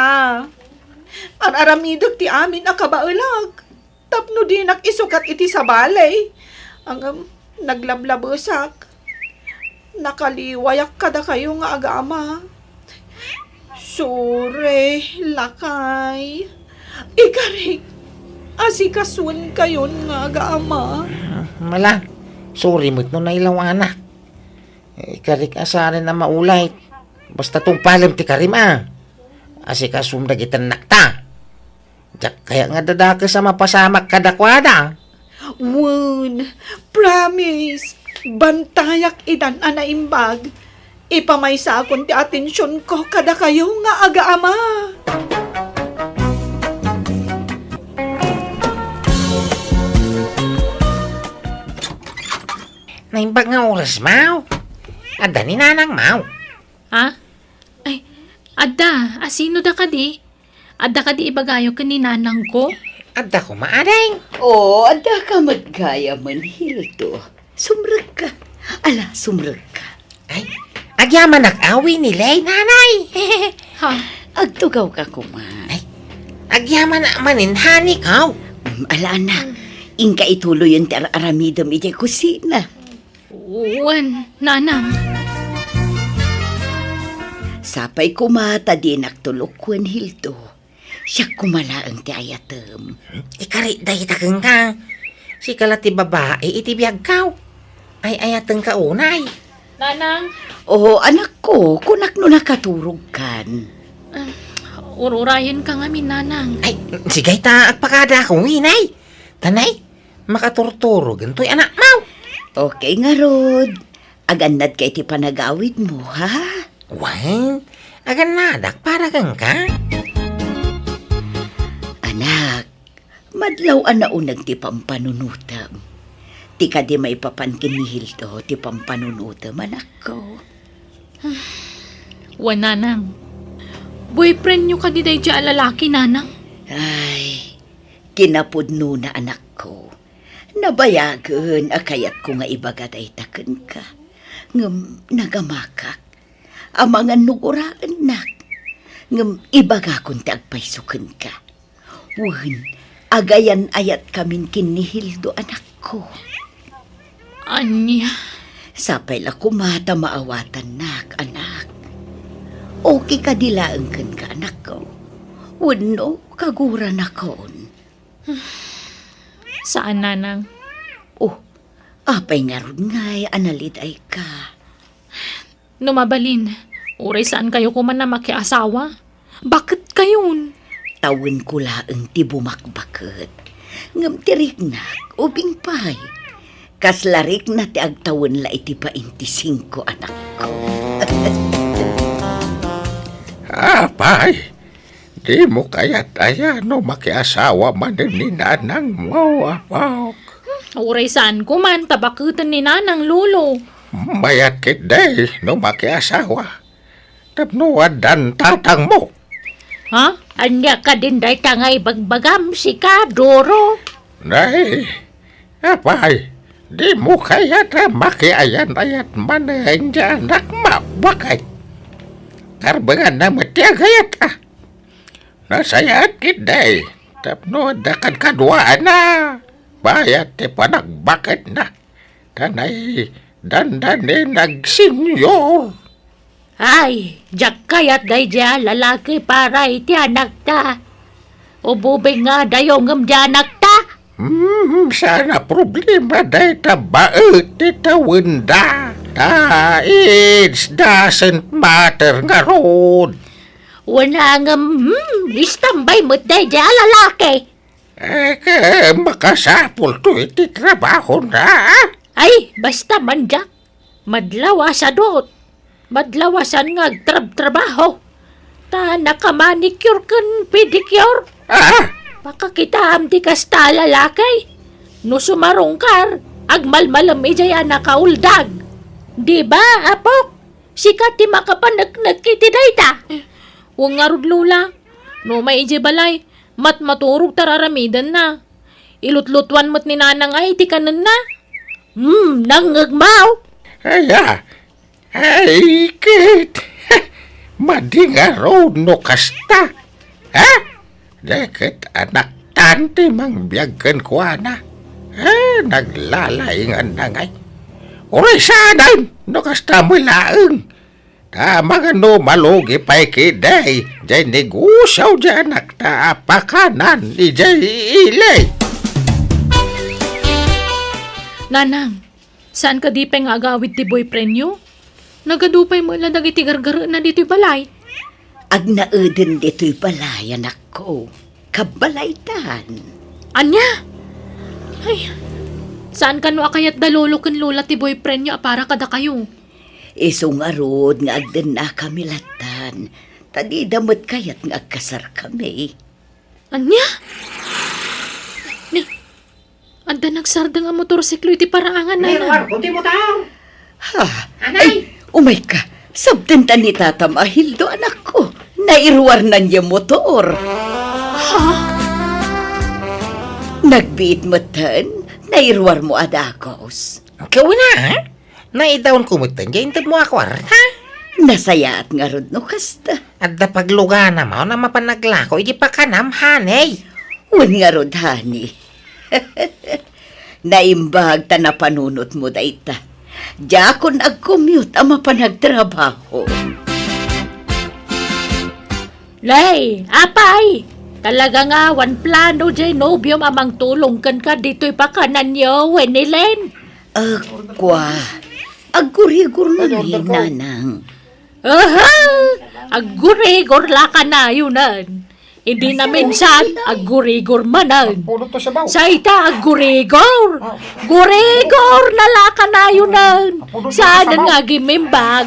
Ar-aramidek ti amin a kabaelak tapno dinak isukat iti sabali. Ngem, naglablabesak. Nakaliwayak kadakayo nga agama. Sorry, lakay. Ikarik, asikasuenkayon nga agama. Mala, sorry met no nailawanak. Ikarik a saan a maulay. Basta tungpalem ti karim a. Asikasum dagiti annakta. Diak kayat nga dadakes a mapasamak kadakuada. Wen, promise, bantayak idan a naimbag. Ipamaysakon ti atensionko kadakayo nga agaama. Naimbag nga oras, Maw. Adda ni Nanang, Maw. Ha? Ay, adda. Asino da kadi? Adda kadi ibagayo ken ni nanangko? Adda koma, ading. Oo, adda ka met gayam, Hildo. Sumrekka. Ala, sumrekka. Ay, agyamanak a wenno lay, nanay. Ha? Agtugawka koma. Ay, agyamanak manen, honey ko. Mm, ala, anak. Inka ituloyen ti ar-aramidem idiay kusina. Wen, nanang. Sapay koma ta dinak tulokuen, Hildo. Siak koma laeng ti ayatem. Ikarik dayta kenka. Sika la ti babai iti biagko. Ay-ayatenka unay. Nanang. O, anakko, kunak no nakaturogkan. Ah, ur-urayenka ngamin, nanang. Ay, sige ta, agpakadaak unay. Tanay, makaturturogen toy anakmo. Okay ngarud. Agannadka iti panagawidmo, ha? Wen, agannadak para kenka. Anak, madlaw a nauneg ti pampanunotem. Ti kadi maipapan ken ni Hildo ti pampanunotem, anakko. Wen, nanang. Boyfriendyo kadi daydiay a lalaki, nanang? Ay, kinapudnona, anakko. Nabayagen a kayatko nga ibaga dayta kenka. Ngem nagamakak. Amangan no guraennak. Ngem ibagakon ti agpayso kenka. Wen, agayan-ayatkamin ken ni Hildo, anakko. Ania? Sapay la koma ta maawatannak, anak. Okay kadi laeng kenka, anakko? Wenno kaguranakon? Saan, nanang. Oh, apay ngarud ngay a nalidayka? No mabalin, uray saankayo koman a makiasawa. Baketkayon? Tawenko laeng ti bumakbaket. Ngem ti riknak, ubing pay. Kasla rikna ti agtawen la iti bainti singko, anakko. Apay, dimo kayat aya no makiasawa manen ni nanangmo, apok? Uray saanko man ta baketen ni nanang, lolo. Mayat ketdi no makiasawa. Tapno addan tatangmo. Ha? Ania kadin dayta nga ibagbagam, sika, Doro? Nay, apay, dimo kayat a makiayan-ayat manen ti anakmo, baket? Karbenganna met ti agayat, a. Nasayaat ketdi, tapno adda kadkaduaanna, bayat ti panagbaketna. Tanay, dandani nagsenyor. Ay, diak kayat daydiay a lalaki para iti anakta. Ububing nga adayo ngem di anakta. Hmm, saan a problema dayta baet ti tawenda. Ta, it doesn't matter ngarud. Wen, ngem, hmm, istambay met daydiay a lalaki. Eh, ke, makasapulto iti trabahona. Ay, basta man diak. Madlaw a sadot. Madlaw a saan nga agtrabtrabaho. Ta nakamanicure ken pedicure. Ah? Pakakitaam ti kasta a lalaki. No sumarungkar, agmalmalem idiay a nakauldag. Di ba, apok? Sika ti makapaneknek iti dayta. Wen ngarud, Lola. No umay idiay balay, matmaturog ta ar-aramidenna. Ilutlutuan met ni Nanang ay ti kanenna. Hmm, nangngegmaw. Aya, ay, ket, madi ngarud no kasta. Ha? Deket anaktan ti mangbiag kenkuana. Eh, naglalainganna ngay. Uray saanen no kasta met laeng. Ta mangano malugi pay ketdi jay negosio jay anakta a pakanan idiay ili. Nanang, saan kadi pay nga agawid ti boyfriendyo? Nagadu pay met la dagiti gargarena ditoy balay. Agnaeden ditoy balay, anakko. Kabbalaytan. Ania? Ay, saan kano a kayat da lolo ken lola ti boyfriendyo a para kadakayo? Isu ngarud nga agdennakami lattan, ta dida met kayat nga agkasarkami. Ania? Ni, adda nagsardeng a motorsiklo iti paraangan, Nanang. Nairuarko ti motor. Ha? Anay! Ay, umayka. Sabdenta ni Tatam a Hildo, anakko. Nairuarnan diay motor. Ha? Nagbiit metten, nairuarmo a dagus. Kawina, ha? Naidaonko metten diay intedmo a kuarta. Nasayaat ngarud no kasta. Adda pagluganam a mapan aglako iti pakanam, honey. Wen ngarud, honey. Naimbag ta napanunotmo dayta. Diakon agcommute a mapan agtrabaho. Lay, apay! Talaga nga awan plano diay nobiom a mangtulong kenka ditoy pakananyo, wen ni Len? Ah, kua. Aggurigor ngamin, Nanang. Aha! Aggurigor la kanayonan. Idi naminsan, aggurigor manen. Sayta, aggurigor. Gurigor na la kanayonan. Saanen nga agimbag.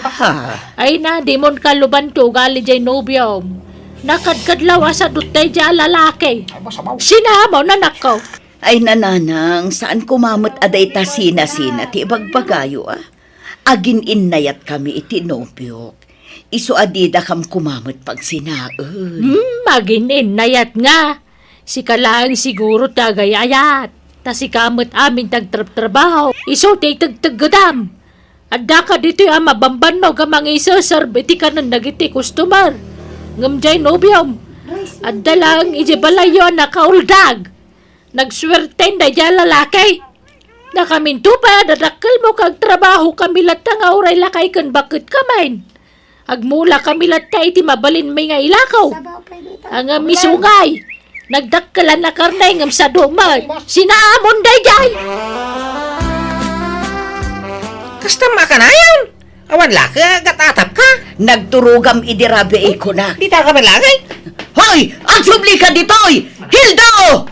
Ha? Ay na, dimon kaluban ti ugali diay nobiom. Nakadkadlaw a sadot daydiay a lalaki. Sinamaw, nanakko. Ay, Nanang, saan koma met a dayta sinasina ti ibagbagayo, a? Agin-innayatkami iti nobiok. Isu a didakam koma met pagsinaen. Hmm, agin-innayat nga. Sika laeng siguro ti agay-ayat. Ta sika met amin ti agtrabtrabaho. Isu ti itegteggedam. Addaka ditoy a mabambannog a mangiseserb iti kanen dagiti customer. Ngem diay nobiom, adda laeng idiay balayyo a nakauldag. Nagsuerten daydiay a lalaki. Nakaminto pay a dadakkelmo ket agtrabahokami latta nga uray lakay ken bakketkami. Agmulakami latta iti mabalinmi nga ilako. Ngem isu ngay, nagdakkelan a karne ngem sadu met. Sinaamon daydiay! Kasta met a kanayon? Awan la ket agat-atapka? Nagturogam idi rabii kunak. Dita ka man langay? Hoy! Agsublika ditoy! Hildo!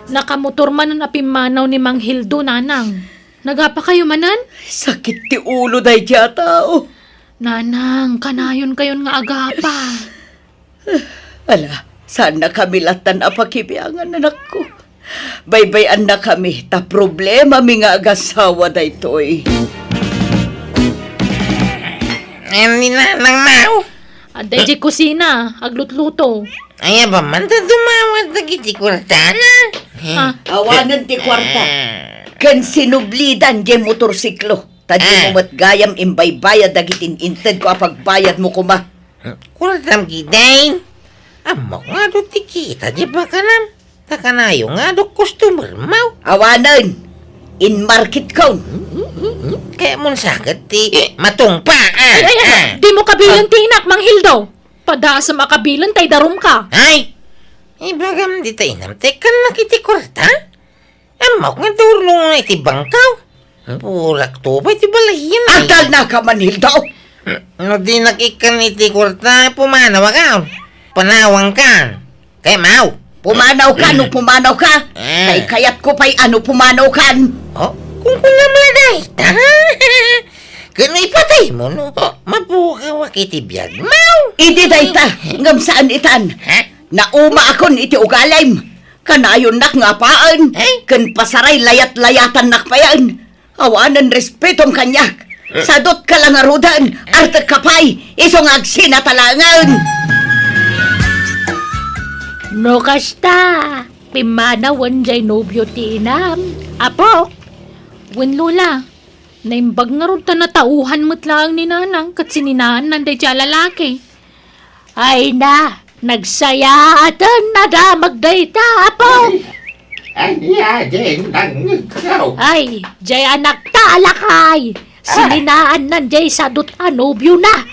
Nakamotor manen a pimmanaw ni Mang Hildo, Nanang. Nagapakayo manen? Sakit ti ulo daydiay a tao. Nanang, kanayonkayon nga agapa. Ala, saannakami lattan a pakibiangan, anakko. Baybay-annakami ta problemami nga agasawa daytoy. Ania ni Nanang Mau? Adda idiay kusina, aglutluto. Aya ba man ta dumawat dagiti kuartana? Ah. Awanen ti kuarta. Ken sinublidan diay motorsiklo. Ta dimo met gayam imbaybayad dagiti intedko a pagbayadmo koma. Kuartam ketdin. Ammok nga adu ti kita diay pakanam. Ta kanayon nga adu customer, Mau. Awanen. Inmarketkon. Kayatmon sa ket ti matungpa, ah. Ay, ay, ay, dimo kabilen ti inak, Mang Hildo. Padasem a kabilen ta idarumka. Ay! Ibagam dita inam, ta ikkannak iti kuarta? Ammok nga durno iti bangkaw. Purak to pay ti balayen, ay. Agtalnaka man, Hildo! No dinak ikkan iti kuarta, pumanawka. Panawangkan. Kayatmo? Pumanawka no pumanawka. Ah. Kay kayatko pay a no pumanawkan. Oh, kunkunam la dayta. Ken ipataymo no mapukawak iti biagmo. Idi dayta, ngem saan itan. Ha? Naumaakon iti ugalim. Kanayonnak nga apaen, eh? Ken pasaray layat-layatannak payen. Awanen respetom kaniak. Eh? Sadotka la ngaruden, artekka pay, isu nga agsinata laengen. No kasta, pimmanawen jay nobio ti inam, apo. Wen, Lola, naimbag ngarud ta natauhan met laeng ni Nanang ket sininaannan daydiay a lalaki. Ay na, nagsayaaten a damag dayta, apo. Ania din nangngegko? Ay, jay anakta a lakay. Sininaannan jay sadut a nobiona.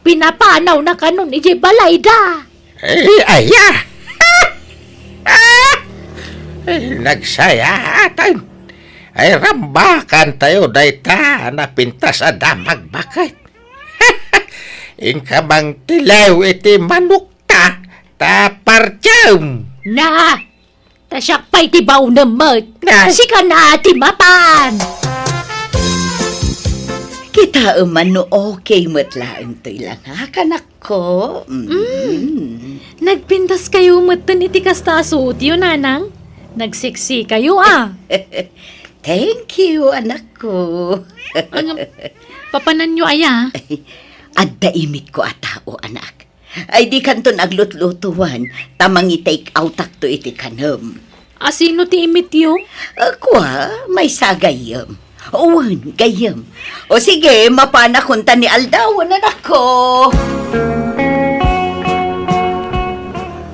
Pinapanawna kanon idiay balayda. Ay, aya! Ay, nagsayaatan. Ay, rambakantayo dayta a napintas a damag baket. Inka mangtilew iti manokta, ta partiem. Na, ta siak pay ti baonem met. Ay. Sika na ti mapan. Kitaem man no okay met laeng toy langak, anakko. Mm. Mm. Nagpintaskayo metten iti kasta a suotyo, Nanang. Nagseksikayo, a. Thank you, anakko. Ngem, papananyo aya? Adda imitko a tao, anak. Ay, dikanton aglutlutuan, ta mangi-take outakto iti kanem. A, sino ti imityo? A, kua, maysa a gayyem. Wen, gayyem. O sige, mapanakon ta ni aldawen, anakko.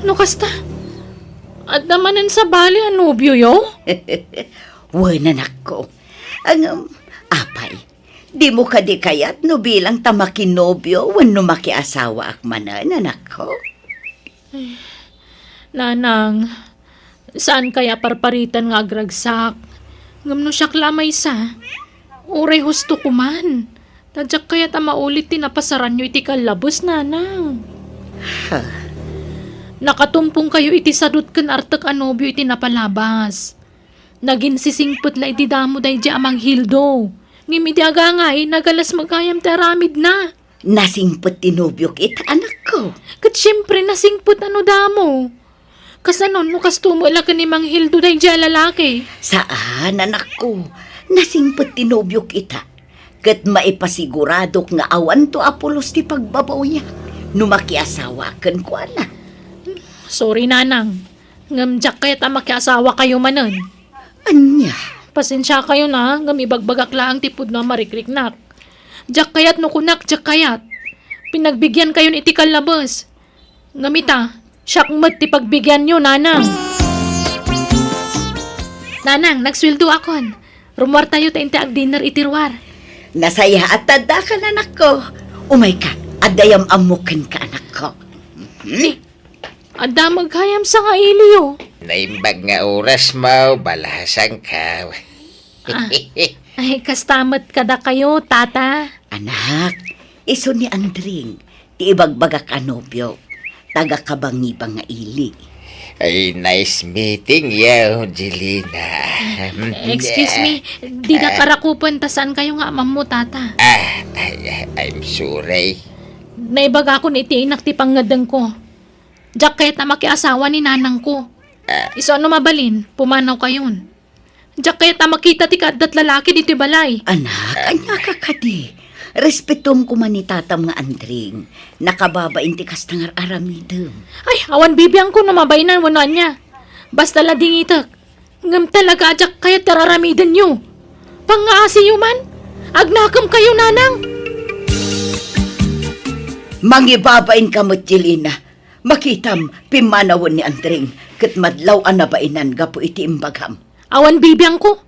No kasta, adda manen sabali a nobioyo? Wen, anakko. Ngem, apay, dimo kadi kayat no bilang ta makinobio wenno makiasawaak manen, anakko? Nanang, saan kaya a parparitan nga agragsak? Ngem no siak la a maysa, uray husto ko man. Ta diak kayat a maulit ti napasaranyo iti kallabes, Nanang. Ha? Nakatumpong kayo iti sadut ken artek a nobio iti napalabas. Naginsisingpet la iti damo daydiay a Mang Hildo. Ngem idi agangay, nagalas met gayam ti aramidna. Nasingpet ti nobiok ita, anakko. Ket siempre, nasingpet a no damo. Kasano no kasto met la ken ni Mang Hildo daydiay a lalaki? Saan, anakko. Nasingpet ti nobiok ita. Ket maipasiguradok nga awanto a pulos ti pagbabawiak no makiasawaak kenkuana. Sorry, Nanang. Ngem diak kayat a makiasawakayo manen. Ania? Pasensiakayon a, ngem ibagbagak laeng ti pudno a marikriknak. Diak kayat no kunak, diak kayat. Pinagbigiankayon iti kallabes. Ngem ita, siak met ti pagbigianyo, Nanang. Nanang, nagsueldoakon. Rummuartayo ta inti agdinner iti ruar. Nasayaat ta addakan, anakko. Umayka, adda yam-ammok kenka, anakko. Hmm? Adda met gayam sangailiyo. Naimbag nga orasmo, balasangko. A, ay, kasta met kadakayo, tata. Anak, isu ni Andring, ti ibagbagak a nobiok. Taga-Kabangibang nga ili. Ay, nice meeting you, Jelena. Excuse me, didak arakupen ta saankayo nga amammo, tata. Ah, ay, I'm sorry. Naibagakon iti inak ti pangngeddengko. Diak kayat a makiasawa ni nanangko. Ah. Isu a no mabalin, pumanawkayon. Diak kayat a makita ti kaaddat lalaki ditoy balay. Anak, ania ka kadi? Respetuem koma ni tatam nga Andring. Nakababain ti kasta nga ar-aramidem. Ay, awan bibiangko no mabainanyo wenno ania. Basta la dingitek. Ngem talaga a diak kayat ti ar-aramidenyo. Pangngaasiyo man. Agnakemkayo, nanang. Mangibabainka met, Jelena. Makitam, pimmanawen ni Andring, ket madlaw a nabainan gapu iti imbagam. Awan bibiangko.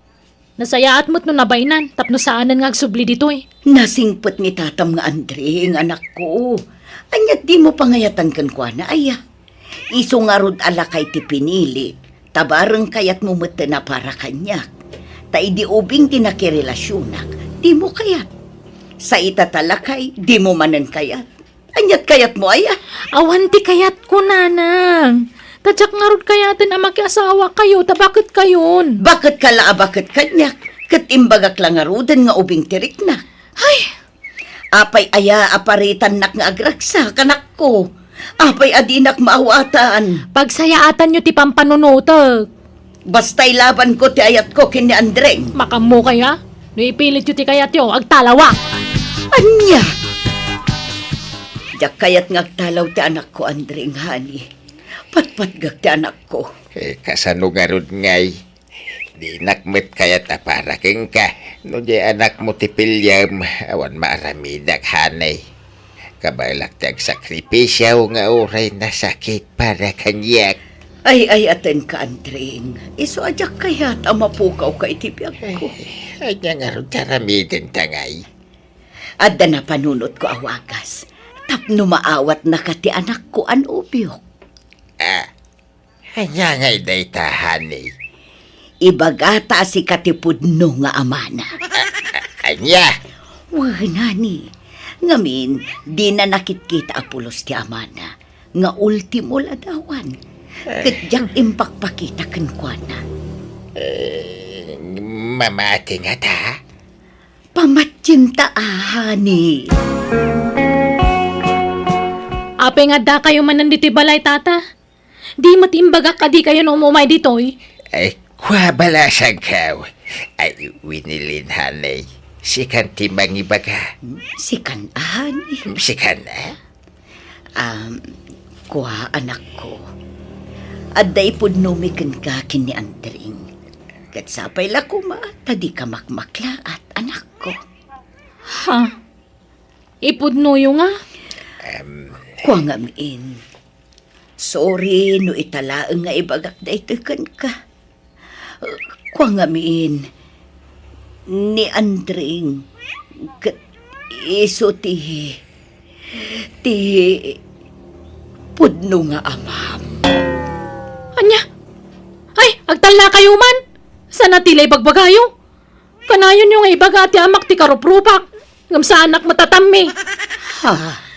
Nasayaat met no nabainan, tapno saanen nga agsubli ditoy. Nasingpet ni tatam nga Andring, anakko. Ania't dimo pangayatan kenkuana, aya? Isu ngarud a lakay ti pinili, ta bareng kayatmo metten a para kaniak. Ta idi ubing ti nakirelasionak, dimo kayat. Sa ita ta lakay, dimo manen kayat. Ania't kayatmo, aya? Awan ti kayatko, nanang. Ta diak ngarud kayaten a makiasawakayo, ta baketkayon. Baketka la a baket kaniak, ket imbagak la ngaruden nga ubing ti riknak. Ay! Apay aya a paritannak nga agragsak, anakko? Apay a dinak maawatan? Pagsayaatanyo ti pampanunotek. Basta ilabanko ti ayatko ken ni Andring. Makammokayo, a? No ipilityo ti kayatyo, agtalawak. Ania? Diak kayat nga agtalaw ti anakko, Andring, honey. Patpatgak ti anakko. Eh, kasano ngarud ngay? Dinak met kayat a para kenka. No di anakmo ti piliem, awan maaramidak, honey. Kabaelak ti agsakripisio nga uray nasakit para kaniak. Ay, ay, atenka, Andring. Isu a diak kayat a mapukawka iti biagko. Ay, ania ngarud ti aramidenta ngay? Adda napanunotko a wagas tapno maawatnaka ti anakko a nobiok. Ah, ania ngay dayta, honey? Ibagata a sika ti pudno nga amana. A-, a-, ania? Wen, honey. Ngamin, dina nakitkita a pulos ti amana nga ultimo ladawan. Ket diak impakpakita kenkuana. Eh, mamati ngata? Pamatienta, honey. Apay nga addakayo manen ditoy balay, tata? Di met imbagak a dikayo no umumay ditoy? Ay, kua, balasangko. Ay, Winilin, honey. Sikan ti mangibaga. Hmm, sikan, honey. Sikan, ah? Um, kua, anakko. Adda ipudnomi kenka ken ni Andring. Ket sapay la koma ta dika makmaklaat, anakko. Ha? Ipudnoyo nga? Em. Kua ngamin. Sorry no ita laeng nga ibagak daytoy kenka. Kua ngamin, ni Andring ket isu ti, ti pudno nga amam. Ania? Ay, agtalnakayo man! Saan a ti la ibagbagayo? Kanayonyo nga ibaga ti amak ti karuprupak, ngem saanak matatammi. Ha?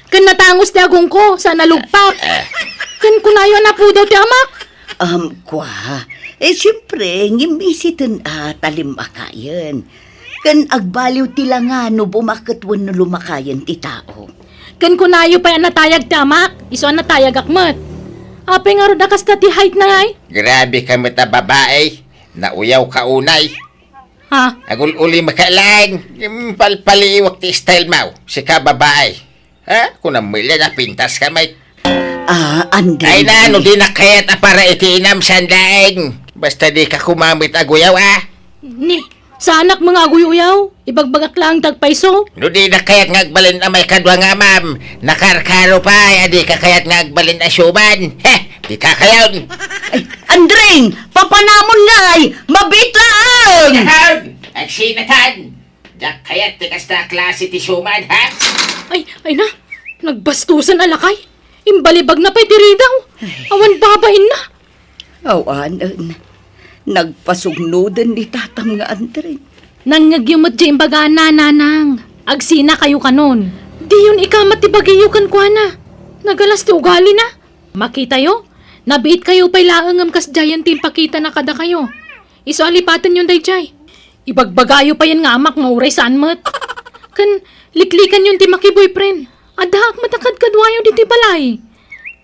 Ken natangus ti agongko, saan a lugpak. Ken kunayo a napudaw ti amak. Um, kua, eh, siempre, ngimmisiten a talimmakayen. Ken agbaliw ti langa no bumaket wenno lumakayen ti tao. Ken kunayo pay a natayag ti amak, isu a natayagak met. Apay ngarud a kasta ti height na ngay? Grabe ka met a babae, nauyaw ka unay. Ha? Agul-ulimaka lang. Palpaliiwak ti style mo. Sika babae. Ha? Kunam met la napintas ka met. Ah, Andre. Ay na, no di na kayat a para iti inam, saan laeng. Basta di ka kumamit aguyaw, ah. Ni, saanak mga aguy-uyaw. Ibagbagak lang ti agpayso. No di na kayat nga agbalin a maikadua nga amam, nakarkaro pay a di ka kayat nga agbalin a siuman. Heh, di ka kayon. Ay, Andring, papanamon ngay, mabiit laeng! Ahem! Agsinatan! Diak kayat ti kasta a klase ti siuman, ha? Ay, ay na, nagbastusan a lakay. Imbalibag na pay ti ridaw. Ay. Awan babain na. Awanen, nagpasugnoden ni tatam nga Andring. Nangngegyo met ti imbagana, nanang. Agsina kayo kanon. Diyon ikamat ti bagiyo kenkuana. Nagalas ti ugalina. Makitayo, nabiit kayo pay laeng ngem kasdiayen ti impakitana kadakayo. Isu a lipatenyon daydiay. Ibagbagayo payen nga amak nga uray saan met. Ken liklikanyon ti makiboyfriend. Addaak met a kadkaduayo ditoy balay.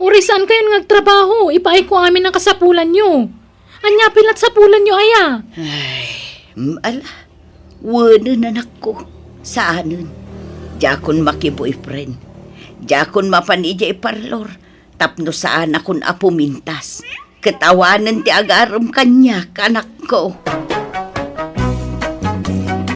Uray saan kayon nga agtrabaho, ipaayko amin a kasapulanyo. Ania pay lat sapulanyo aya? Ay, mm, ala. Wenen, anakko. Saanen. Diakon makiboyfriend. Diakon mapan idiay parlor. Tapno saanakon a pumintas. Ket awanen ti agarem kaniak, anakko.